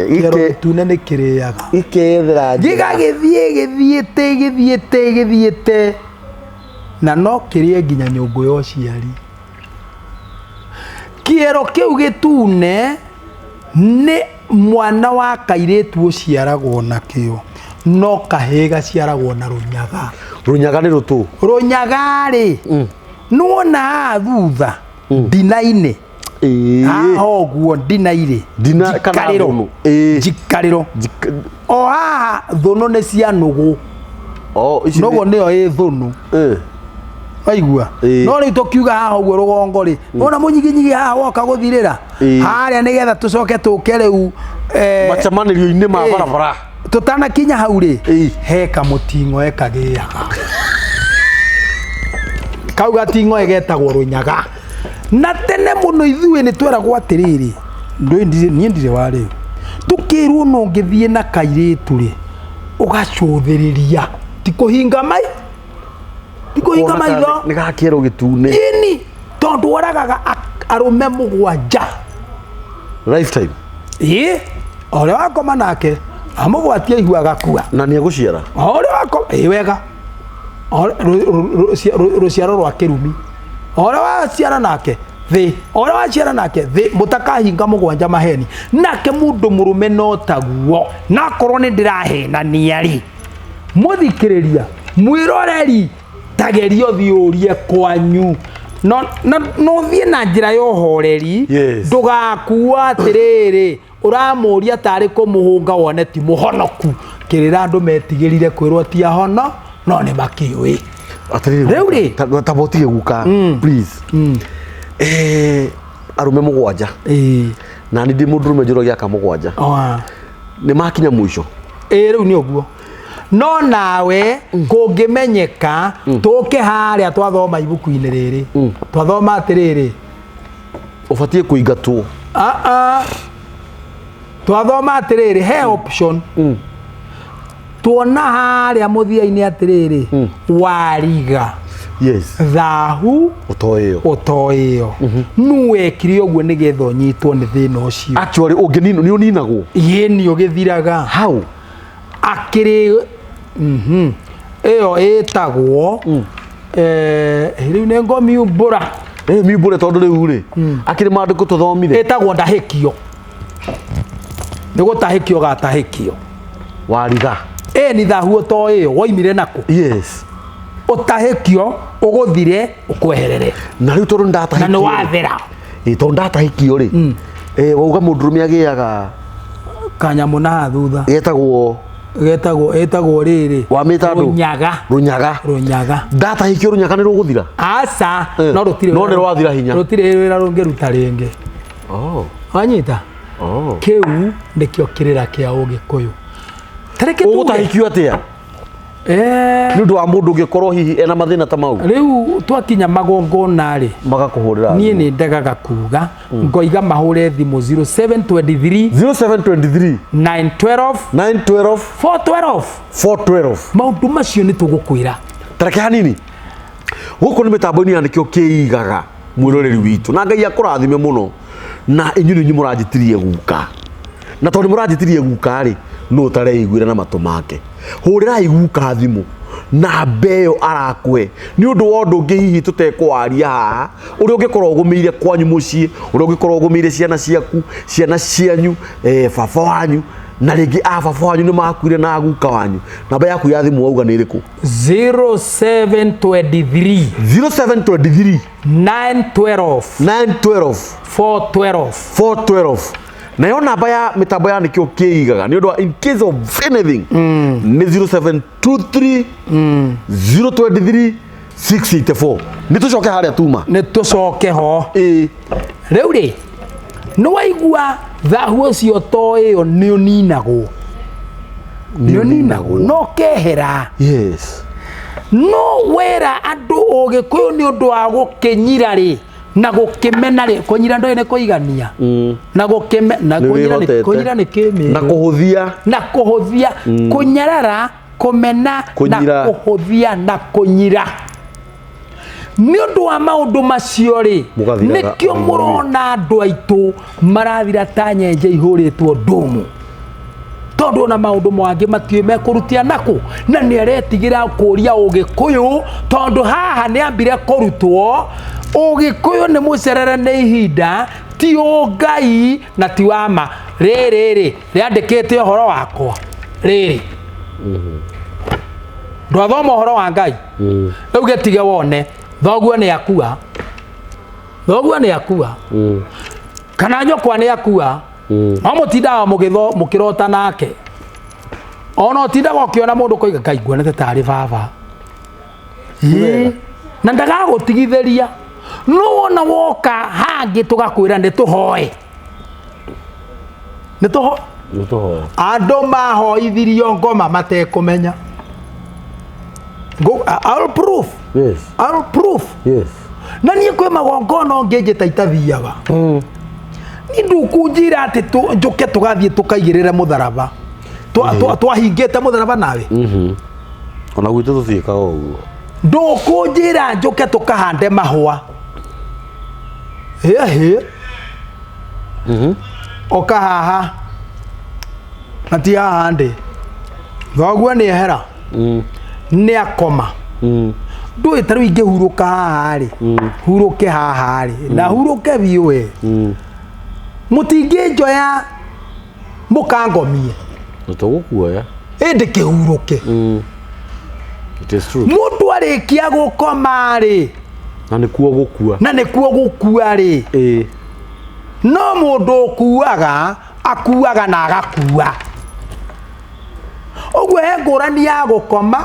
B: Kĩero gĩtune nĩ kĩrĩaga.
A: Gĩkethera njĩra.
B: Gĩgagĩthiĩ gĩthiĩte gĩthiĩte gĩthiĩte na no kĩrĩe nginya nyũngũ ya ũciari. Kĩero kĩu gĩtune nĩ mwana wa kairĩtu ũciaragwo nakĩo, no kahĩĩ gaciaragwo na rũnyaga.
A: Rũnyaga nĩ rũtũ.
B: Rũnyaga rĩ, nĩwona haha thutha ndina-inĩ. Haha ũguo ndina-irĩ.
A: Ndina kana
B: Njikarĩro.
A: thũnũ.
B: Njikarĩro. O haha thũnũ nĩ cia nũgũ.
A: Oh, ici nĩ-
B: Nũgũ nĩyo ĩ thũnũ. Waigua? No rĩu tũkiuga haha ũguo rũgongo rĩ, wona mũnyiginyigi haha woka gũthirĩra. Harĩa nĩgetha tũcoke tũke rĩu,
A: Macemanĩrio-inĩ ma barabara.
B: Tũtanakinya hau rĩ, he kamũting'oe kagĩaga. Kau gating'oe getagwo rũnyaga. Na tene mũno ithuĩ nĩ tweragwo atĩrĩrĩ, niĩ ndirĩ wa rĩu. Tũkĩrwo no ũngĩthiĩ na kairĩtu rĩ, ũgacũthĩrĩria. Ti kũhinga mai, ti kũhinga
A: Ũkona
B: maitho.
A: nĩ ga kĩero gĩtune.
B: Ĩni, tondũ oragaga arũme mũgwanja.
A: Lifetime.
B: Ĩĩ, o ũrĩa wakoma nake, amũgwatie ihu agakua.
A: Na nĩ egũciara.
B: O ũrĩa wakoma, ĩĩ wega. O rũciaro rwa kĩrumi. O ũrĩa waciara nake, thĩ. O ũrĩa waciara nake, thĩ. Mũtakahinga mũgwanja maheni. Nake mũndũ mũrũme no taguo. Na akorwo nĩ ndĩrahenania rĩ, mũthikĩrĩria, mwĩroreri, tageria ũthiĩ ũrie kwanyu. No, na, no ũthiĩ na njĩra ya ũhoreri. Ndũgakua atĩrĩrĩ, ũramũria tarĩ kũmũhũnga wone ti mũhonoku. Kĩrĩra andũ metigĩrire kwĩrwo ti ahono, no nĩ makĩũĩ.
A: Atĩrĩrĩ,
B: Rĩu rĩ?
A: ta botige guka, please. Arũme mũgwanja. Na nĩ ndĩ mũndũrũme njũragia aka mũgwanja. Nĩ makinya mũico.
B: Rĩu nĩ ũguo. No nawe kũngĩmenyeka, tũke harĩa twathoma ibuku-inĩ rĩrĩ, twathoma atĩrĩrĩ,
A: Ũbatiĩ kũingatwo.
B: Ah, ah. Twathoma atĩrĩrĩ, he option tuona harĩa mũthia-inĩ atĩrĩrĩ, wariga thahu
A: Ũtoĩyo.
B: Ũtoĩyo nu wekire ũguo nĩgetha ũnyitwo nĩ thĩna ũcio.
A: Actually ũngĩninwo nĩ ũninagwo.
B: Yĩni ũgĩthiraga.
A: How?
B: Akĩrĩ ĩyo ĩtagwo rĩu nĩ ngomiumbũra.
A: Miumbũre, tondũ rĩu rĩ akĩrĩ maandĩko tũthomire.
B: Ĩtagwo ndahĩkio, nĩ gũtahĩkio gatahĩkio.
A: Wariga.
B: Ĩ ni thahu ũtoĩyo woimire nakũ? Ũtahĩkio ũgũthire ũkweherere.
A: Na rĩu tondũ
B: Na
A: ndatahĩkio
B: nĩ
A: rĩ,
B: wathera.
A: Ĩ, tondũ ndatahĩkio rĩ, wauga mũndũrũme agĩaga
B: kanyamũ na haha thutha.
A: Getagwo?
B: Getagwo, ĩtagwo rĩrĩ.
A: Wamĩta ndũ?
B: Rũnyaga.
A: Rũnyaga.
B: Rũnyaga.
A: Ndatahĩkio rũnyaga nĩ rũgũthira?
B: Aca. No rũtirĩ
A: No nĩ rwathira hinya.
B: Rũtirĩ wĩra rũngĩruta rĩngĩ. Wanyita? Kĩu nĩkĩo kĩrĩra kĩa ũgĩkũyũ. Tareke tuge.
A: Ũgũtahĩkio atĩa nĩ ũndũ wa mũndũ ũngĩkorwo hihi ena mathĩna ta mau?
B: Rĩu twakinya magongona rĩ,
A: magakũhũrĩra.
B: Niĩ nĩ ndegaga kuga, ngoiga mahũre thimũ 0723
A: 0723
B: 912
A: 912
B: 412.
A: 412.
B: Maũndũ macio nĩ tũgũkwĩra.
A: Tareke hanini, gũkũ nĩ mĩtambo-inĩ ya nĩkĩo kĩigaga mwĩroreri witũ, na Ngai akũrathime mũno, na inyuĩ nĩ inyuĩ mũranjĩtirie guka, na tondũ nĩ mũranjĩtirie guka rĩ, nũ ũtareiguĩra na matũ make? Hũrĩrai guka thimũ namba ĩyo arakũhe nĩ ũndũ wa ũndũ ũngĩ hihi tũtekwaria haha, ũrĩa ũngĩkorwo ũgũmĩire kwanyu mũciĩ, ũrĩa ũngĩkorwo ũgũmĩire ciana ciaku, ciana cianyu, baba wanyu, na rĩngĩ a baba wanyu nĩ makuire na guka wanyu. Namba yaku ya thimũ wauga nĩ ĩrĩkũ?
B: 0723
A: 0723
B: 912
A: 912
B: 412.
A: 412. Nayo namba ya mĩtambo ya nĩkĩo kĩigaga nĩ ũndũ wa in case of anything nĩ 0723 023 684. Nĩ tũcoke harĩa tuma.
B: Nĩ tũcoke ho.
A: Ĩĩ.
B: Rĩu rĩ, nĩ waigua thahu ũcio to ĩyo nĩ ũninagwo, nĩ ũninagwo no kehera. No wera andũ ũgĩkũyũ nĩ ũndũ wa gũkĩnyira rĩ na gũkĩmena rĩ, kũnyira ndũĩ nĩ kũigania na gũkĩme na
A: Nĩ
B: kũnyira nĩ
A: wĩhotete.
B: Kũnyira nĩ kĩmĩrũ.
A: Na kũhũthia.
B: Na kũhũthia, kũnyarara, kũmena na
A: Kũnyira.
B: kũhũthia na kũnyira. Nĩ ũndũ wa maũndũ macio rĩ,
A: Mũgathiraga
B: nĩkĩo
A: o
B: mũrona andũ aitũ marathira ta nyenje ihũrĩtwo ndũmũ, tondũ ona maũndũ mangĩ matiũĩ mekũrutia nakũ, na nĩ aretigĩra kũria ũgĩkũyũ, tondũ haha nĩ ambire kũrutwo ũgĩkũyũ nĩ mũcerere nĩ ihinda, ti ũngai na ti wa ma. Rĩrĩ rĩ rĩandĩkĩte ũhoro wakwa rĩrĩ, ndwathoma ũhoro wa Ngai rĩu, gĩtige wone thoguo nĩ akua, thoguo nĩ akua kana nyũkwa nĩ akua, no mũtindaga mũgĩtho mũkĩrota nake, ona ũtindaga ũkĩona mũndũ koiga Ngai nguonete tarĩ baba. Ĩĩ. Na ndagagũtigithĩria, no wona woka hangĩ tũgakwĩra nĩ tũhoe, nĩ tũho
A: Nĩ tũhoe.
B: Andũ mahoithirio ngoma matekũmenya. I'll proof. I'll proof. Na niĩ kwĩ magongona ũngĩnjĩta itathiaga. Niĩ ndũkũnjĩra atĩ njũke tũgathiĩ tũkaigĩrĩre mũtharaba. Twahingĩte mũtharaba nawe.
A: Ona gwitũ tũtiĩkaga ũguo.
B: Ndũkũnjĩra njũke tũkahande mahũa. Hĩ hĩ. Oka haha. Na ti haha ndĩ. Thoguo nĩ ehera. Nĩ akoma. Ndũĩ ta rĩu ingĩhurũka haha rĩ, hurũke haha rĩ, na hurũke biũ we. Mũtingĩnjoya mũkangomie.
A: Nĩ tũgũkuoya.
B: Ĩndĩ kĩhurũke.
A: It is true.
B: Mũndũ arĩkia gũkoma rĩ,
A: Na nĩkuo gũkua.
B: Na nĩkuo gũkua rĩ, no mũndũ ũkuaga akuaga na agakua. Ũguo he ngũrani ya gũkoma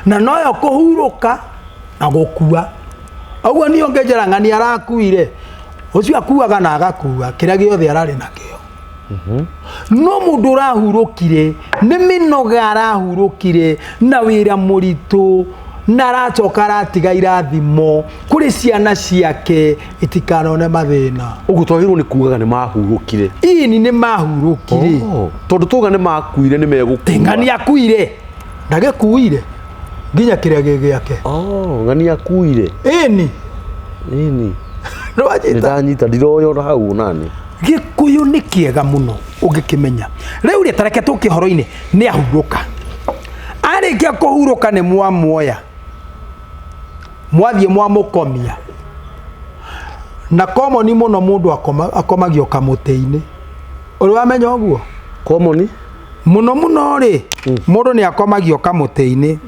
B: na noyo kũhurũka na gũkua. Ũguo niĩ ũngĩnjĩra ng'ani arakuire, ũcio akuaga na agakua kĩrĩa gĩothe ararĩ nakĩo. No mũndũ ũrahurũkire nĩ mĩnoga arahurũkire na wĩra mũritũ, na aracoka aratiga irathimo kũrĩ ciana ciake itikanone mathĩna.
A: Ũguo twagĩrĩirwo nĩ kugaga nĩ mahurũkire.
B: Ini nĩ mahurũkire.
A: Oh, tondũ tuga nĩ makuire nĩ megũkua.
B: Ng'ani akuire, ndagĩkuire nginya kĩrĩa gĩ gĩake.
A: Oh, ng'ani akuire.
B: Ĩni.
A: Ĩni.
B: Nĩwanyita?
A: Nĩndanyita, ndiroya ona hau nani.
B: Gĩkũyũ nĩ kĩega mũno ũngĩkĩmenya. Rĩu rĩ, tareke tũke ũhoro-inĩ, nĩ ahurũka. Arĩkia kũhurũka nĩ mwamuoya, mwathiĩ mwamũkomia. Na komoni mũno mũndũ akomagio kamũtĩ-inĩ. Ũrĩ wamenya ũguo?
A: Komoni?
B: Mũno mũno rĩ, mũndũ nĩ akomagio kamũtĩ-inĩ.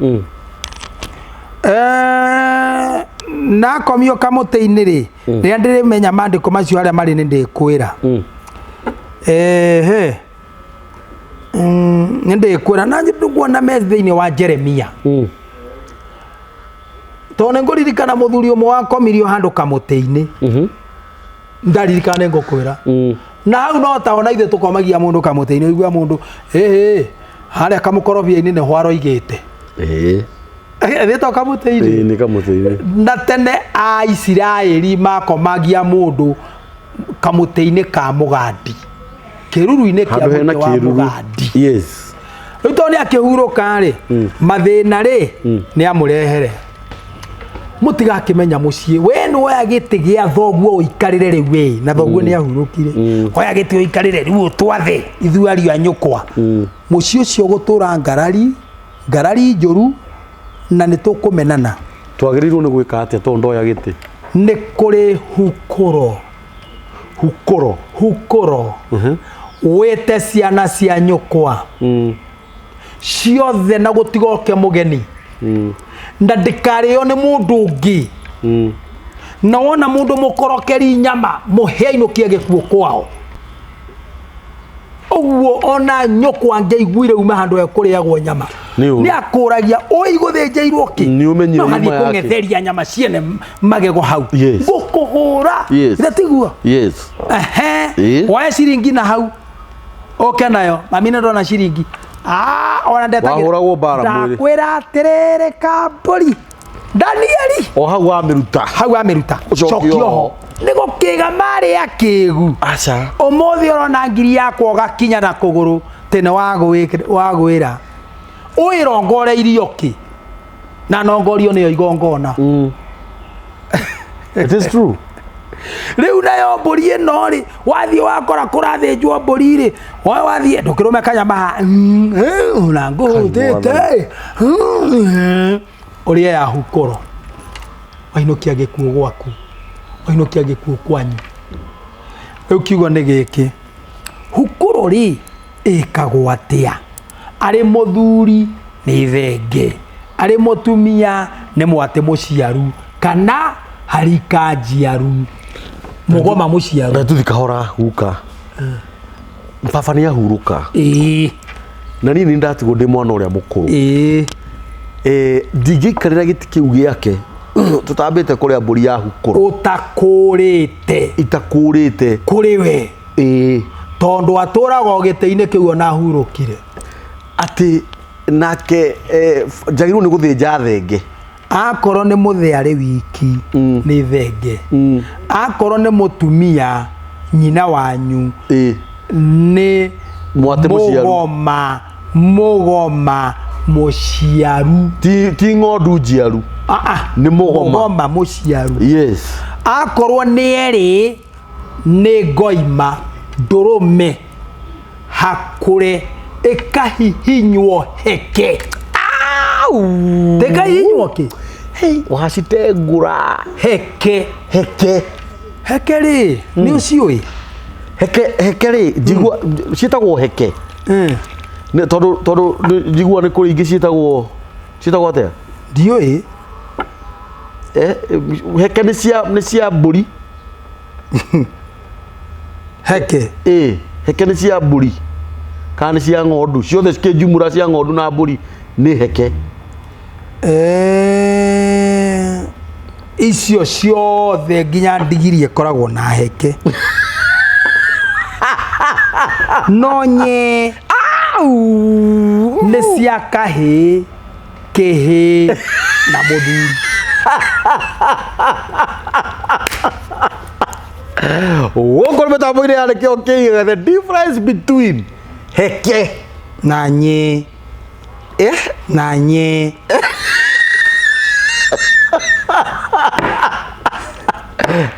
B: Na akomio kamũtĩ-inĩ rĩ, rĩrĩa ndĩrĩmenya maandĩko macio harĩa marĩ nĩ ndĩkwĩra. Ehe. Nĩ ndĩkwĩra na ndũkuona me thĩinĩ wa Jeremia. Tondũ nĩ ngũririkana mũthuri ũmwe wakomirio handũ kamũtĩ-inĩ. Ndaririkana nĩ ngũkwĩra. Na hau no ta ona ithuĩ tũkomagia mũndũ kamũtĩ-inĩ, ũigua mũndũ, ĩhĩ, harĩa kamũkorobia-inĩ nĩho aroigĩte. Ĩthĩ to kamũtĩ-inĩ?
A: Ĩĩ, nĩ kamũtĩ-inĩ.
B: Na tene a Isiraeli makomagia mũndũ kamũtĩ-inĩ ka mũgandi. Kĩruru-inĩ kĩa
A: Handũ hena
B: mũtĩ wa
A: kĩruru.
B: mũgandi.
A: Yes.
B: Rĩu tondũ nĩ akĩhurũka rĩ, mathĩna rĩ, nĩ amũrehere. Mũtigakĩmenya mũciĩ. We nĩ woya gĩtĩ gĩa thoguo ũikarĩre rĩu ĩ, na thoguo nĩ ahurũkire. Oya gĩtĩ ũikarĩre rĩu ũtwathe ithuĩ ariũ a nyũkwa. Mũciĩ ũcio gũtũra ngarari, ngarari njũru, na nĩ tũkũmenana.
A: Twagĩrĩirwo nĩ gwĩka atĩa tondũ ndoya gĩtĩ?
B: Nĩ kũrĩ hukũro.
A: Hukũro.
B: Hukũro. Wĩte ciana cia nyũkwa. Ciothe na gũtigoke mũgeni. Na ndĩkarĩo nĩ mũndũ ũngĩ. Na wona mũndũ mũkorokeri nyama, mũhe ainũkie gĩkuũ kwao. Ũguo ona nyũkwa angĩaiguire uma handũ hekũrĩagwo nyama.
A: Nĩ ũru.
B: Nĩ akũragia, ũĩ gũthĩnjĩirwo kĩ?
A: Nĩ ũmenyire
B: No
A: nyuma
B: hathiĩ
A: yake.
B: kũng'etheria nyama ciene magego hau.
A: Yes.
B: Ngũkũhũra.
A: Yes.
B: Ithe tiguo?
A: Yes.
B: Ehe.
A: Ĩĩ.
B: Woe ciringi na hau. Ũke nayo. Mami nĩ ndona ciringi. Ah, ona ndetagĩra.
A: Wahũragwo mbara mwĩrĩ.
B: Ndakwĩra atĩrĩrĩ kambũri. Danieli.
A: O hau wamĩruta.
B: Hau wamĩruta.
A: Ũcokie
B: Cokia
A: oho.
B: oho. Nĩ gũkĩga marĩ akĩgu.
A: Aca.
B: Ũmũthĩ ũrona ngiri yakwa ũgakinya na kũgũrũ tene wagwĩra. Ũĩrongoreirio kĩ? Na nongorio nĩyo igongona.
A: It is true.
B: Rĩu nayo mbũri ĩno rĩ, wathiĩ wakora kũrathĩnjwo mbũri rĩ, woe wathiĩ ndũkĩrũme kanyama haha. Na ngũhũtĩte. Ũrĩe ya hukũro. Wainũkia gĩkuũ gwaku. Wainũkia gĩkuũ kwanyu. Rĩu kiugo nĩ gĩkĩ. Hukũro rĩ, ĩkagwo atĩa? Arĩ mũthuri nĩ thenge, arĩ mũtumia nĩ mwatĩ mũciaru kana harika njiaru. Mũgoma mũciaru.
A: Na tuthi kahora guka. Baba nĩ ahurũka.
B: Ĩĩ.
A: Na niĩ nĩ ndatigwo ndĩ mwana ũrĩa mũkũrũ.
B: Ĩĩ.
A: Ndingĩikarĩra gĩtĩ kĩu gĩake tũtambĩte kũrĩa mbũri ya hukũro.
B: Ũtakũrĩte.
A: Itakũrĩte.
B: Kũrĩ we.
A: Ĩĩ.
B: Tondũ atũraga o gĩtĩ-inĩ kĩu ona ahurũkire.
A: Atĩ nake njagĩrĩirwo nĩ gũthĩnja thenge.
B: Akorwo nĩ mũthĩ arĩ wiki, nĩ thenge. Akorwo nĩ mũtumia nyina wanyu, nĩ
A: Mwatĩ mũciaru.
B: Mũgoma, mũgoma mũciaru.
A: Ti ng'ondu njiaru.
B: Ah, ah.
A: Nĩ mũgoma.
B: Mũgoma mũciaru.
A: Yes.
B: Akorwo nĩ erĩ, nĩ ngoima ndũrũme hakũre ĩkahihinywo heke.
A: Au!
B: Ĩkahihinywo kĩ?
A: Hey, wacitengũra.
B: Heke.
A: Heke.
B: Heke rĩ, nĩ ũciũĩ?
A: Heke, heke rĩ, njigua, ciĩtagwo heke. Nĩ, tondũ njigua nĩ kũrĩ ingĩ ciĩtagwo atĩa?
B: Ndiũĩ.
A: Heke nĩ cia mbũri.
B: Heke.
A: Ĩ, heke nĩ cia mbũri. Kana nĩ cia ng'ondu. Ciothe cikĩnjumũra cia ng'ondu na mbũri nĩ heke.
B: Icio ciothe nginya ndigiri ĩkoragwo na heke. No nye nĩ cia kahĩĩ, kĩhĩĩ na mũthuri.
A: Gũkũ nĩ mĩtambo-inĩ ya nĩkĩo kĩigaga the difference between heke
B: Na nye.
A: Eh?
B: Na nye.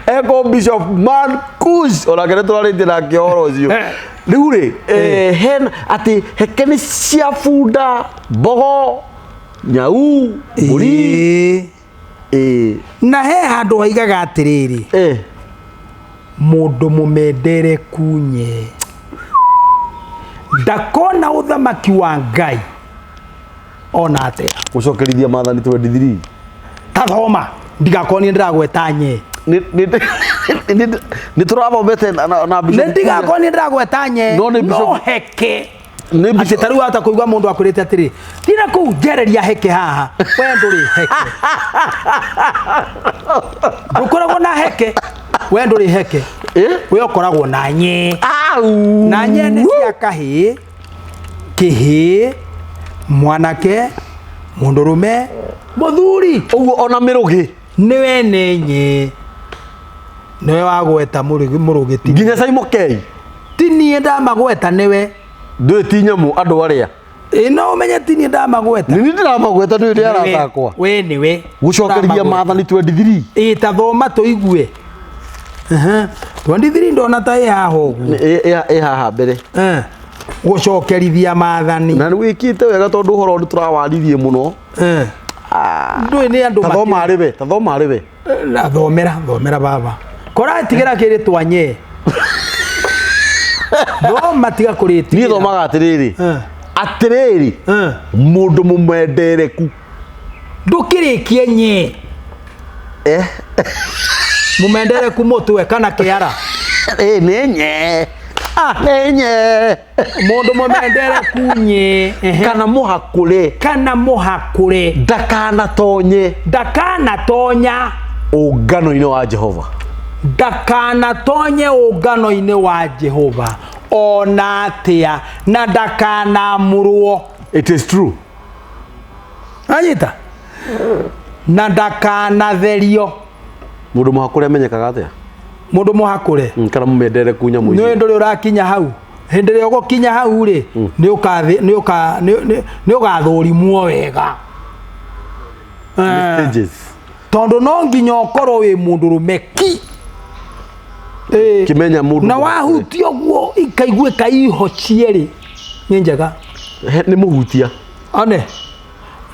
A: Eko Bishop Man Kush onake nĩ tũrarĩtie nake ũhoro ũcio rĩu rĩ hena atĩ heke nĩ cia bunda, mbogo, nyau, mbũri.
B: Ĩĩ.
A: Ĩĩ.
B: Na he handũ haigaga atĩrĩrĩ, mũndũ mũmendereku nye ndakona ũthamaki wa Ngai ona atĩa.
A: Gũcokerithia maathani 23.
B: Ta thoma ndigakorwo niĩ ndĩragweta nye.
A: Nĩ tũrathomete na Bishop.
B: Nĩ ndigakorwo niĩ ndĩragweta nye.
A: No nĩ
B: no
A: Bishop-
B: heke
A: Nĩ
B: atĩ
A: Bishop-
B: ta rĩu wahota kũigua mũndũ akwĩrĩte atĩrĩ, thiĩ na kũu njereria heke haha. We ndũrĩ heke, ndũkoragwo na heke, we ndũrĩ heke.
A: Eh?
B: We ũkoragwo na nye.
A: Au.
B: Na nye nĩ cia kahĩĩ, kĩhĩĩ, mwanake, mũndũrũme, mũthuri.
A: Ũguo ona mĩrũgĩ.
B: Nĩwe nĩ nye, nĩwe wagweta mũrũgĩ ti
A: nginya Saimokei.
B: Ti niĩ ndamagweta, nĩwe.
A: Ndũĩ ti nyamũ andũ arĩa.
B: Ĩ no ũmenye ti niĩ ndamagweta.
A: Nĩ niĩ ndĩramagweta, ndũĩ nĩ arata akwa.
B: We nĩwe.
A: Gũcokerithia
B: ũramagweta.
A: maathani 23.
B: Ĩ ta thoma tũigue. 23 ndona ta ĩ haha ũguo.
A: Ĩ haha mbere.
B: Gũcokerithia maathani.
A: Na nĩ wĩkĩte wega tondũ ũhoro nĩ tũrawaririe mũno.
B: Ndũĩ nĩ andũ
A: Ta thoma arĩ we, ta thoma arĩ we.
B: Na thomera, thomera baba. Kora tigĩra kĩrĩ twanye. Thoma tiga kũrĩtigĩra.
A: Niĩ thomaga atĩrĩrĩ. Atĩrĩrĩ, mũndũ mũmendereku.
B: Ndũkĩrĩkie nye. Mũmendereku mũtwe kana kĩara.
A: Ĩ nĩ nye. Nĩ nye.
B: Mũndũ mũmendereku nye.
A: Kana mũhakũre.
B: Kana mũhakũre.
A: Ndakanatonye.
B: Ndakanatonya.
A: Ũngano-inĩ wa Jehova.
B: Ndakanatonye ũngano-inĩ wa Jehova ona atĩa, na ndakanamũrwo.
A: It is true.
B: Anyita? Na ndakanatherio.
A: Mũndũ mũhakũre amenyekaga atĩa?
B: Mũndũ mũhakũre.
A: Kana mũmendereku nyamũ
B: Nĩ
A: icio.
B: ndũrĩ ũrakinya hau. Hĩndĩ ĩrĩa ũgũkinya hau rĩ, nĩ ũgathũrimwo wega.
A: Stages.
B: Tondũ no nginya ũkorwo wĩ mũndũrũme ki.
A: Kĩmenya mũndũ
B: Na
A: mũhakũre.
B: wahutia ũguo ikaiguĩka ihocie rĩ, nĩ njega.
A: Nĩ mũhutia.
B: One.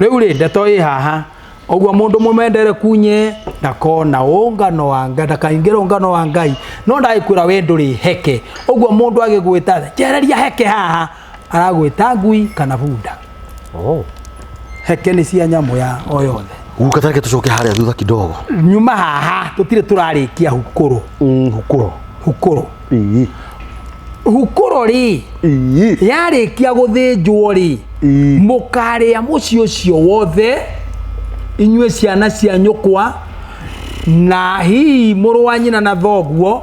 B: Rĩu rĩ, ndeto ĩ haha. Ũguo mũndũ mũmendereku nye ndakona ũngano wa Ngai, ndakaingĩra ũngano wa Ngai. No ndagĩkwĩra we ndũrĩ heke. Ũguo mũndũ agĩgwĩta, njereria heke haha, aragwĩta ngui kana bunda. Heke nĩ cia nyamũ ya o yothe.
A: Guka tareke tũcoke harĩa thutha kidogo.
B: Nyuma haha tũtirĩ tũrarĩkia hukũrũ.
A: Hukũrũ.
B: Hukũrũ. Hukũrũ rĩ, yarĩkia gũthĩnjwo rĩ, mũkarĩa mũciĩ ũcio wothe, inyuĩ ciana cia nyũkwa, na hihi mũrũ wa nyina na thoguo,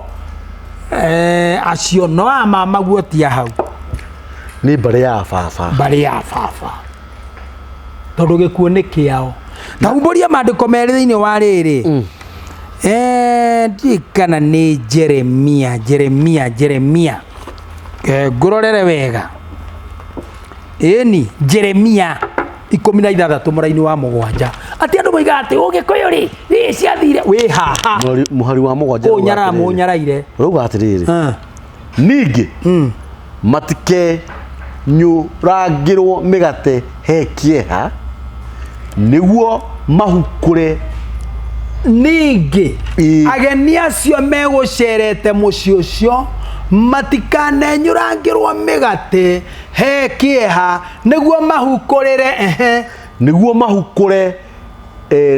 B: acio no a mamaguo ti a hau.
A: Nĩ mbarĩ ya baba.
B: Mbarĩ ya baba. Tondũ gĩkuũ nĩ kĩao. Ta humbũria maandĩko merĩ thĩinĩ wa rĩrĩ. Ndiũĩ kana nĩ Jeremia, Jeremia, Jeremia. Ngũrorere wega. Ĩni, Jeremia 16 mũraini wa 7. Atĩ andũ moigaga atĩ Ũgĩkũyũ rĩ, ĩ ciathire wĩ haha.
A: Mũhari wa 7.
B: Kũnyarara mũnyaraire.
A: Ũrauga atĩrĩrĩ. Ningĩ matikenyũrangĩrwo mĩgate he kĩeha nĩguo mahukũre.
B: Ningĩ ageni acio megũcerete mũciĩ ũcio matikanenyũrangĩrwo mĩgate he kĩeha nĩguo mahukũrĩre.
A: Nĩguo mahukũre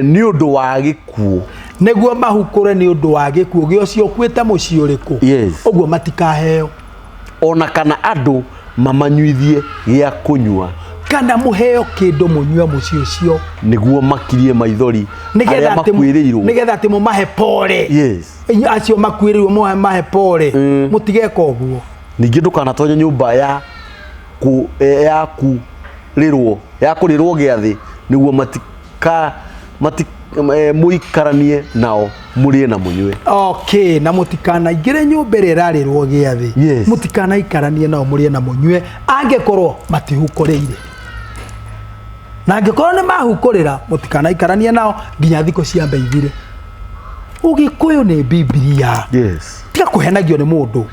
A: nĩ ũndũ wa gĩkuũ.
B: Nĩguo mahukũre nĩ ũndũ wa gĩkuũ gĩa ũcio ũkuĩte mũciĩ ũrĩkũ. Ũguo matikaheo.
A: Ona kana andũ mamanyuithie gĩa kũnyua.
B: Kana mũheo kĩndũ mũnyue mũciĩ ũcio.
A: Nĩguo makirie maithori arĩa makuĩrĩirwo.
B: Nĩgetha atĩ mũmahe pole. Acio makuĩrĩirwo mũmahe pole. Mũtigeka ũguo.
A: Ningĩ ndũkanatonye nyũmba ya ku ya kurĩrwo ya kũrĩrwo gĩathĩ nĩguo matika mati mũikaranie nao mũrĩe na mũnyue.
B: Okay, na mũtikanaingĩre nyũmba ĩrĩa ĩrarĩrwo gĩathĩ.
A: Yes.
B: Mũtikanaikaranie nao mũrĩe na mũnyue angĩkorwo matihukũrĩire. Na angĩkorwo nĩ mahukũrĩra mũtikanaikaranie nao nginya thikũ ciambe ithire. Ũgĩkũyũ nĩ Bibilia.
A: Yes.
B: Tiga kũhenagio nĩ mũndũ.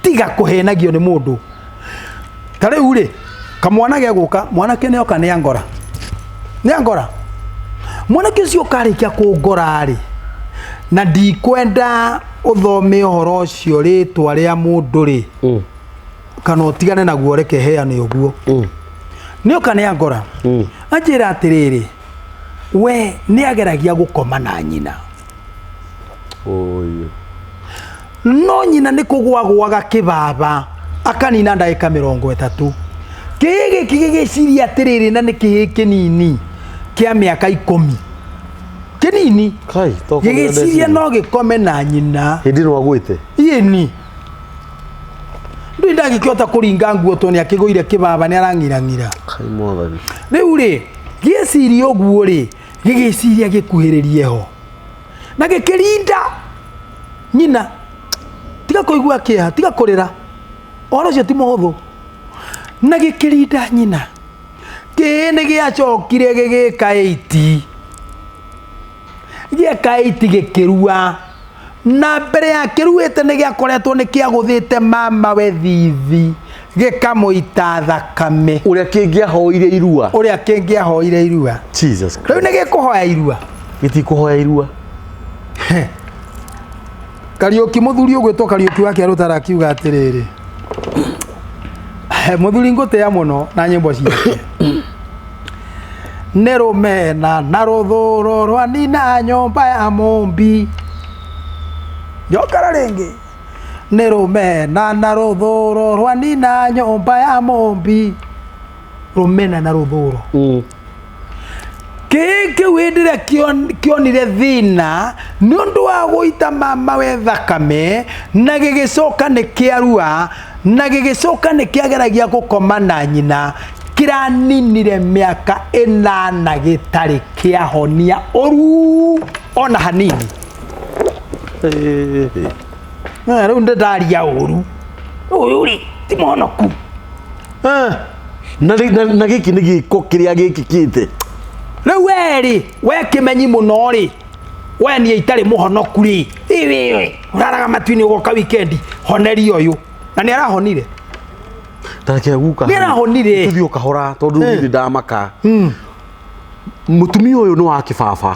B: Tiga kũhenagio nĩ mũndũ. Ta rĩu rĩ, kamwana gegũka, mwanake nĩ oka nĩ angora. Nĩ angora. Mwanake ũcio ũkarĩkia kũngora rĩ, na ndikwenda ũthome ũhoro ũcio rĩtwa rĩa mũndũ rĩ, kana ũtigane naguo reke heane ũguo. Nĩ oka nĩ angora. Anjĩra atĩrĩrĩ, we nĩ ageragia gũkoma na nyina.
A: Oyo.
B: No nyina nĩ kũgwagwaga kĩbaba akanina ndagĩka 30. Kĩhĩ gĩkĩ gĩgĩciria atĩrĩrĩ, na nĩ kĩhĩ kĩnini kĩa mĩaka 10 kĩnini.
A: Kai, to
B: gĩgĩciria no gĩkome na nyina.
A: Hĩndĩ ĩno agwĩte.
B: Ĩni ndũĩ ndangĩkĩhota kũringa nguo tondũ nĩ akĩgũire kĩbaba, nĩ arang'irang'ira.
A: Kai mwathani.
B: Rĩu rĩ, gĩciria ũguo rĩ, gĩgĩciria gĩkuhĩrĩrie ho na gĩkĩrinda nyina. Tiga kũigua kĩeha, tiga kũrĩra, ũhoro ũcio ti mũhũthũ. Na gĩkĩrinda nyina, kĩĩ nĩ gĩacokire gĩgĩka 8, gĩeka 8 gĩkĩrua. Na mbere ya kĩruĩte nĩ gĩakoretwo nĩ kĩagũthĩte mama we thithi, gĩkamũita thakame.
A: Ũrĩa kĩngĩahoire irua.
B: Ũrĩa kĩngĩahoire irua.
A: Jesus
B: Rĩu
A: Christ.
B: nĩ gĩkũhoya irua.
A: Gĩtikũhoya irua.
B: Kariũki, mũthuri ũgwĩtwo Kariũki wa Kĩarũtara akiuga atĩrĩrĩ, mũthuri ngũtĩa mũno na nyĩmbo ciake, nĩ rũmena na rũthũro rwa nina nyũmba ya mũmbi. Njokera rĩngĩ, nĩ rũmena na rũthũro rwa nina nyũmba ya mũmbi. Rũmena na rũthũro. Kĩĩ kĩu hĩndĩ ĩrĩa kĩonire thĩna nĩ ũndũ wa gũita mama we thakame, na gĩgĩcoka nĩ kĩarua, na gĩgĩcoka nĩ kĩageragia gũkoma na nyina, kĩraninire mĩaka 8 gĩtarĩ kĩahonia ũru ona hanini. Rĩu ndĩndaria ũru ũyũ rĩ, ti mũhonoku.
A: Na na gĩkĩ nĩ gĩko kĩrĩa gĩkĩkĩte.
B: Rĩu we rĩ, we kĩmenyi mũno rĩ, we niĩ itarĩ mũhonoku rĩ, ĩĩ, ũraraga matu-inĩ ũgoka wikendi, honeria ũyũ. Na nĩ arahonire.
A: Tareke guka.
B: Nĩ arahonire.
A: Tũthiĩ o kahora tondũ niĩ ndamaka. Mũtumia ũyũ nĩ wa kĩbaba.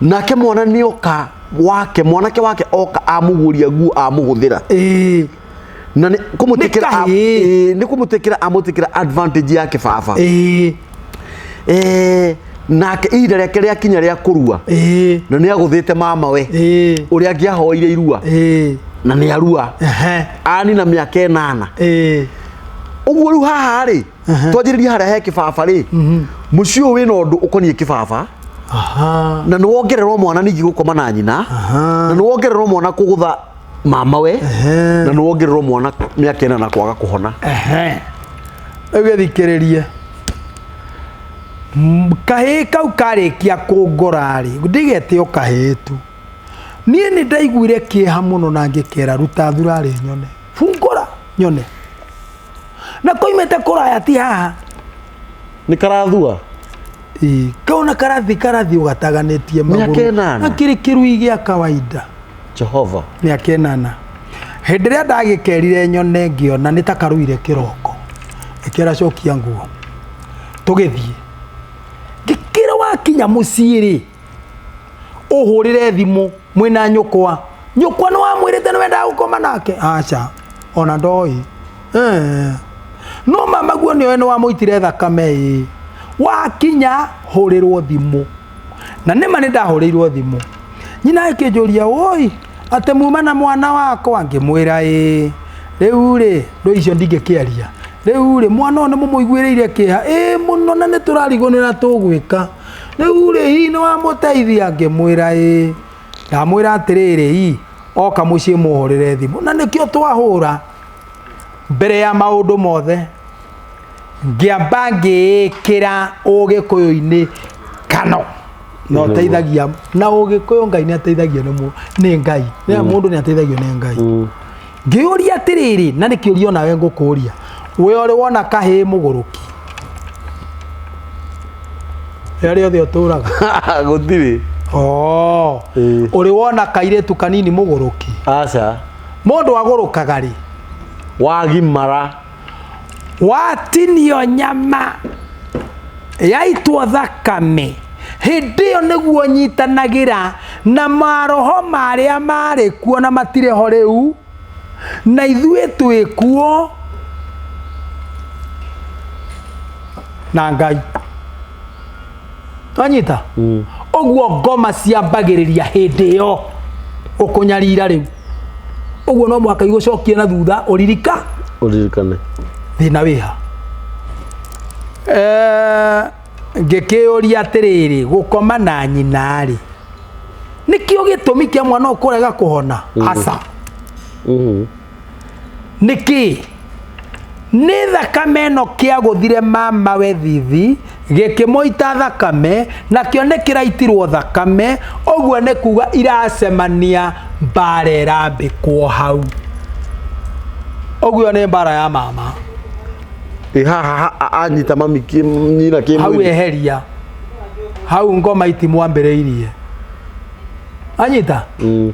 A: Nake mwana nĩ oka wake, mwanake wake oka amũgũria nguo amũhũthĩra. Na nĩ kũmũtĩkĩra
B: Nĩ kahĩĩ.
A: Nĩ kũmũtĩkĩra amũtĩkĩra advantage ya kĩbaba. Nake ihinda rĩake rĩakinya rĩa kũrua. Na nĩ agũthĩte mama we. Ũrĩa angĩahoire irua. Na nĩ arua. Anina mĩaka 8. Ũguo rĩu haha rĩ, twanjĩrĩria harĩa he kĩbaba rĩ, mũciĩ ũyũ wĩna ũndũ ũkoniĩ kĩbaba. Na nĩ wongererwo mwana ningĩ gũkoma na nyina. Na nĩ wongererwo mwana kũgũtha mama we. Na nĩ wongererwo mwana mĩaka 8 kwaga kũhona.
B: Rĩu gĩthikĩrĩrie. Kahĩĩ kau karĩkia kũngora rĩ, ndigete o kahĩĩ tu. Niĩ nĩ ndaiguire kĩeha mũno na ngĩkera ruta thurarĩ nyone. Bungũra nyone. Na koimĩte kũraya ti haha.
A: Nĩ karathua?
B: Ĩĩ, kaona karathi ũgataganĩtie magũrũ.
A: Mĩaka 8.
B: Na kĩrĩ kĩrui gĩa kawaida.
A: Jehova.
B: Mĩaka 8. Hĩndĩ ĩrĩa ndagĩkerire nyone ngĩona nĩ ta karuire kĩroko. Ngĩkĩra cokia nguo. Tũgĩthiĩ. Ngĩkĩra wakinya mũciĩ rĩ, ũhũrĩre thimũ mwĩna nyũkwa. Nyũkwa nĩ wamwĩrĩte nĩ wendaga gũkoma nake? Aca, ona ndoĩ. No mama guo nĩoĩ nĩ wamũitire thakame ĩ. Wakinya hũrĩrwo thimũ. Na nĩma nĩ ndahũrĩirwo thimũ. Nyina akĩnjũria, woi, atĩ muma na mwana wakwa? Ngĩmwĩra ĩ. Rĩu rĩ, ndũ icio ndingĩkĩaria. Rĩu rĩ, mwana ũyũ nĩ mũmũiguĩrĩire kĩeha? Ĩ mũno, na nĩ tũrarigwo nĩ ũrĩa tũgwĩka. Rĩu rĩ, hihi nĩ wamũteithia? Ngĩmwĩra ĩ. Ndamwĩra atĩrĩrĩ, hi, Oka mũciĩ mũhũrĩre thimũ, na nĩkĩo twahũra mbere ya maũndũ mothe. Ngĩamba ngĩĩkĩra ũgĩkũyũ-inĩ kano na ũteithagia na ũgĩkũyũ. Ngai nĩ ateithagio nĩ Ngai nĩ mũndũ nĩ ateithagio nĩ Ngai. Ngĩũria atĩrĩrĩ, na nĩ kĩũria onawe ngũkũria, we ũrĩ wona kahĩĩ mũgũrũki rĩrĩa rĩothe ũtũraga?
A: Gũtirĩ.
B: Oh.
A: Ĩĩ.
B: Ũrĩ wona kairĩtu kanini mũgũrũki?
A: Aca.
B: Mũndũ agũrũkaga rĩ?
A: Wagimara.
B: Watinio nyama yaitwo thakame, hĩndĩ ĩyo nĩguo nyitanagĩra na maroho marĩa marĩ kuo na matirĩ ho rĩu, na ithuĩ twĩ kuo na Ngai twanyita. Ũguo ngoma ciambagĩrĩria hĩndĩ ĩyo ũkũnyarira rĩu. Ũguo no mũhaka igũcokie na thutha ũririka.
A: Ũririkane.
B: Thĩna wĩha? Ngĩkĩũria atĩrĩrĩ, gũkoma na nyina rĩ, nĩkĩo gĩtũmi kĩa mwana ũyũ kũrega kũhona? Aca. Nĩkĩ nĩ thakame ĩno kĩagũthire mama we thithi gĩkĩmũita thakame, nakĩo nĩ kĩraitirwo thakame? Ũguo nĩ kuga iracemania, mbara ĩrambĩkwo hau. Ũguo nĩ mbara ya mama.
A: Ĩ haha anyita mami nyina
B: hau
A: kĩmwĩrĩ.
B: Eheria hau, ngoma itimwambĩrĩirie anyita,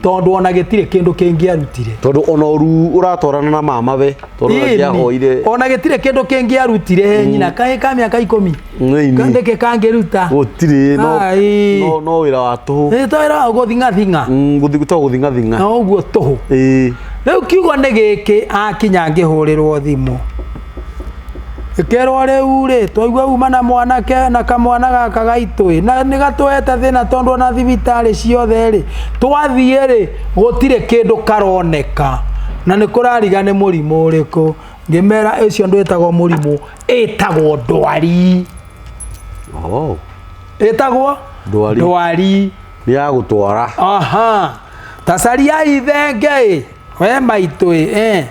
B: tondũ ona gĩtirĩ kĩndũ kĩngĩarutire.
A: Tondũ ona ũru ũratwarana na mama we, tondũ
B: Ĩni,
A: angĩahoire.
B: Ona gĩtirĩ kĩndũ kĩngĩarutire he nyina kahĩ ka mĩaka 10.
A: Ĩni.
B: Ndĩkĩ kangĩruta?
A: Gũtirĩ, no
B: Ai.
A: no wĩra wa tũhũ.
B: Ĩ, to wĩra wa gũthing'athing'a.
A: Gũthi to gũthing'athing'a.
B: Na ũguo tũhũ.
A: Ĩĩ.
B: Rĩu kiugo nĩ gĩkĩ, akinya ngĩhũrĩrwo thimũ ĩkerwo rĩu rĩ, twaigua uma na mwanake na kamwana gaka gaitũ ĩ, na nĩ gatũhete thĩna, tondũ ona thibitarĩ ciothe rĩ twathiĩ rĩ, gũtirĩ kĩndũ karoneka, na nĩ kũrariga nĩ mũrimũ ũrĩkũ. Ngĩmera ũcio ndwĩtagwo mũrimũ, ĩtagwo ndwari.
A: Oh.
B: Ĩtagwo
A: Ndwari.
B: Ndwari.
A: Nĩ ya gũtwara.
B: Aha, tacariai thenge ĩ, we maitũ ĩ,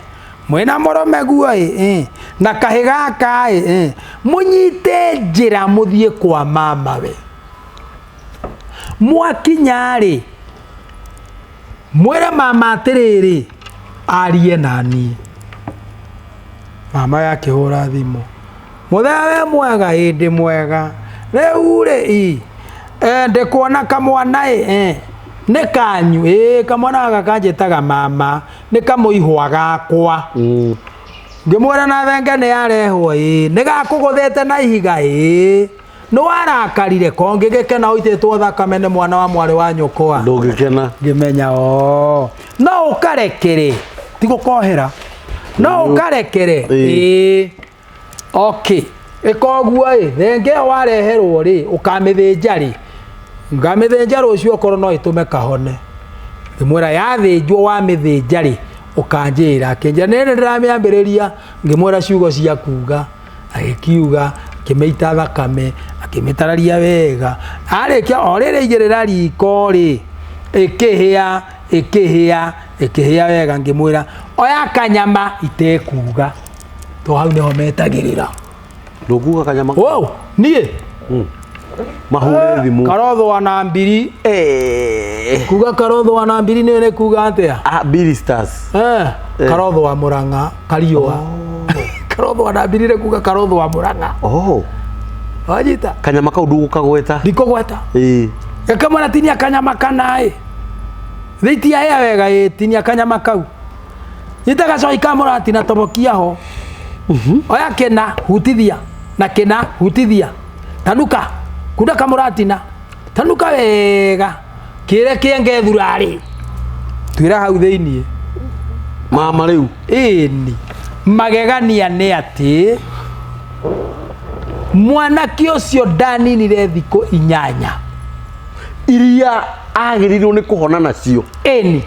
B: mwĩna mũrũme guo ĩ, na kahĩ gaka ĩ, mũnyite njĩra mũthiĩ kwa mama we. Mwakinya rĩ, mwĩre mama atĩrĩrĩ, arie naniĩ. Mama yakĩhũra thimũ, mũthenya we mwega, ĩndĩ mwega rĩu rĩ, i ndĩkuona kamwana ĩ, nĩ kanyu ĩ, kamwana gaka kanjĩtaga mama, nĩ kamũihwa gakwa. Ngĩmwĩra na thenge nĩ yarehwo ĩ, nĩ gakũgũthĩte na ihiga ĩ, nĩ warakarire kongĩgĩkena ũitĩtwo thakame nĩ mwana wa mwarĩ wa nyũkwa?
A: Ndũngĩkena.
B: Ngĩmenya o no ũkarekere, ti gũkohera, no ũkarekere.
A: Ĩĩ.
B: Ĩĩ, okay, ĩka ũguo ĩ, thenge ĩyo wareherwo rĩ, ũkamĩthĩnja rĩ? Ngamĩthĩnja rũciũ okorwo no ĩtũme kahone. Ngĩmwĩra yathĩnjwo, wamĩthĩnja rĩ, ũkanjĩra. Akĩnjĩra nĩ ndĩramĩambĩrĩria. Ngĩmwĩra ciugo cia kuga, agĩkiuga, akĩmĩita thakame, akĩmĩtararia wega. Arĩkia o rĩrĩ igĩrĩra riko rĩ, ĩkĩhĩa ĩkĩhĩa ĩkĩhĩa wega. Ngĩmwĩra oya kanyama itekuga, to hau nĩho metagĩrĩra.
A: Ndũkuga kanyama.
B: Wow, niĩ
A: Mahũre thimũ.
B: Karothwa na mbiri.
A: Eh.
B: Kuga karothwa na mbiri nĩ kuga atĩa?
A: Ah, Billy Stars.
B: Eh, karothwa Murang'a kariũa. Karothwa na mbiri nĩ kuga karothwa Murang'a.
A: Oh.
B: Wanyita?
A: Kanyama kau ndũgũkagweta.
B: Ndikũgweta.
A: Ĩĩ.
B: Gakamwĩra tinia kanyama kana ĩ thĩitiahĩa wega ĩ, tinia kanyama kau, nyita gacoi ka mũratina, tobokia ho, oya kĩna hutithia na kĩna hutithia, tanuka, kunda kamũratina, tanuka wega, kĩre kĩenge thurarĩ, twĩra hau thĩiniĩ.
A: Mama rĩu.
B: Ĩni magegania nĩ atĩ mwanake ũcio ndaninire thikũ 8.
A: Iria agĩrĩirwo nĩ kũhona nacio.
B: Ĩni.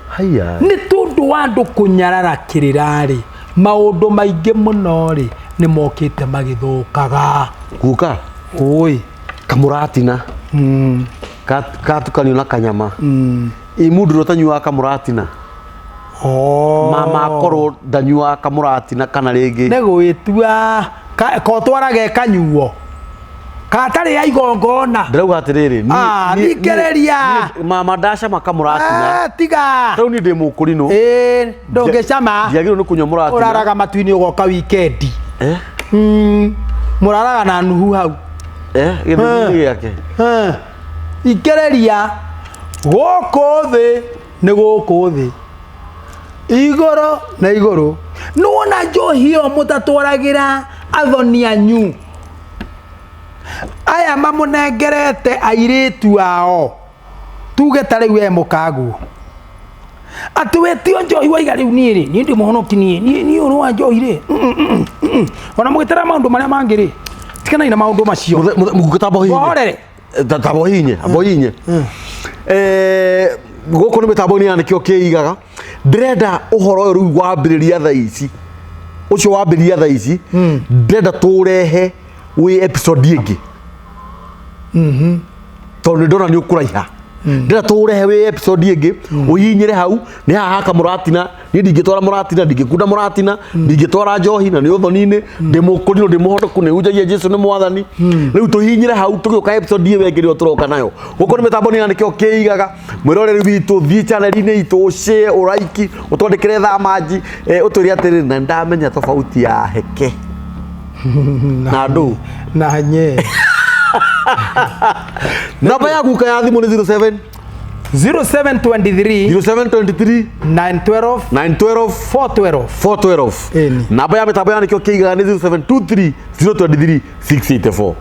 A: Haya.
B: Nĩ tondũ wa andũ kũnyarara kĩrĩra-rĩ, maũndũ maingĩ mũno rĩ nĩ mokĩte magĩthũkaga.
A: Guka.
B: Ũĩ.
A: Kamũratina. Katukanio na kanyama. Ĩ mũndũ ũrĩa ũtanyuaga kamũratina.
B: Oh.
A: Mama akorwo ndanyuaga kamũratina kana rĩngĩ.
B: Nĩ gwĩtua kotwarage kanyuo katarĩ ya igongona.
A: Ndĩrauga atĩrĩrĩ,
B: Ah, thikĩrĩria.
A: Mama ndacama kamũratina.
B: Ah, tiga.
A: Rĩu niĩ ndĩ mũkũrinũ.
B: Ĩĩ, ndũngĩcama.
A: Ndiagĩrĩirwo nĩ kũnyua mũratina.
B: Ũraraga matu-inĩ ũgoka wikendi.
A: Eh?
B: Mũraraga na Nuhu hau.
A: Eh, gĩthimi gĩake.
B: Eh, Ikĩrĩria gũkũ thĩ nĩ gũkũ thĩ igũrũ na igũrũ nĩwona njohi ĩyo mũtatwaragĩra athoni anyu aya mamũnengerete airĩtu ao tuge ta rĩu we mũkaguo atĩ wetio njohi waiga rĩu niĩ rĩ niĩ ndĩ mũhonoki niĩ niĩ niĩ ũhoro wa njohi rĩ ona mũgĩtara maũndũ marĩa mangĩ rĩ tiganai na maũndũ macio.
A: Mũguke ta bohinye.
B: Mũhorere.
A: Ta bohinye, bohinye. Gũkũ nĩ mĩtambo-inĩ ya nĩkĩo kĩigaga. Ndĩrenda ũhoro ũyũ rĩu wambĩrĩria thaa ici. Ũcio wambĩrĩria thaa ici. Ndĩrenda tũũrehe wĩ episode ĩngĩ. Tondũ nĩ ndona nĩ ũkũraiha. Ndĩrenda tũũrehe wĩ episode ĩngĩ ũhihinyĩre hau nĩ haha haka mũratina niĩ ndingĩtwara mũratina ndingĩkunda mũratina ndingĩtwara njohi na nĩ ũthoni-inĩ ndĩ mũkũrinũ ndĩ mũhonoku nĩ hunjagia Jesu nĩ mwathani rĩu tũhihinyĩre hau tũgĩũka episode ĩyo ĩngĩ nĩyo tũroka nayo gũkũ nĩ mĩtambo nĩ nĩkĩo kĩigaga mwĩroreri witũ thiĩ channel-inĩ itũ ũshare ũraiki ũtwandĩkĩre thamanji ũtwĩre atĩrĩrĩ na ndamenya tofauti ya heke na ndũ
B: na nye.
A: Namba ya guka ya thimũ nĩ 07
B: 0723
A: 0723
B: 912
A: 912
B: 412.
A: 412.
B: Ĩni.
A: Namba ya mĩtambo ya nĩkĩo kĩigaga nĩ 0723 023 684.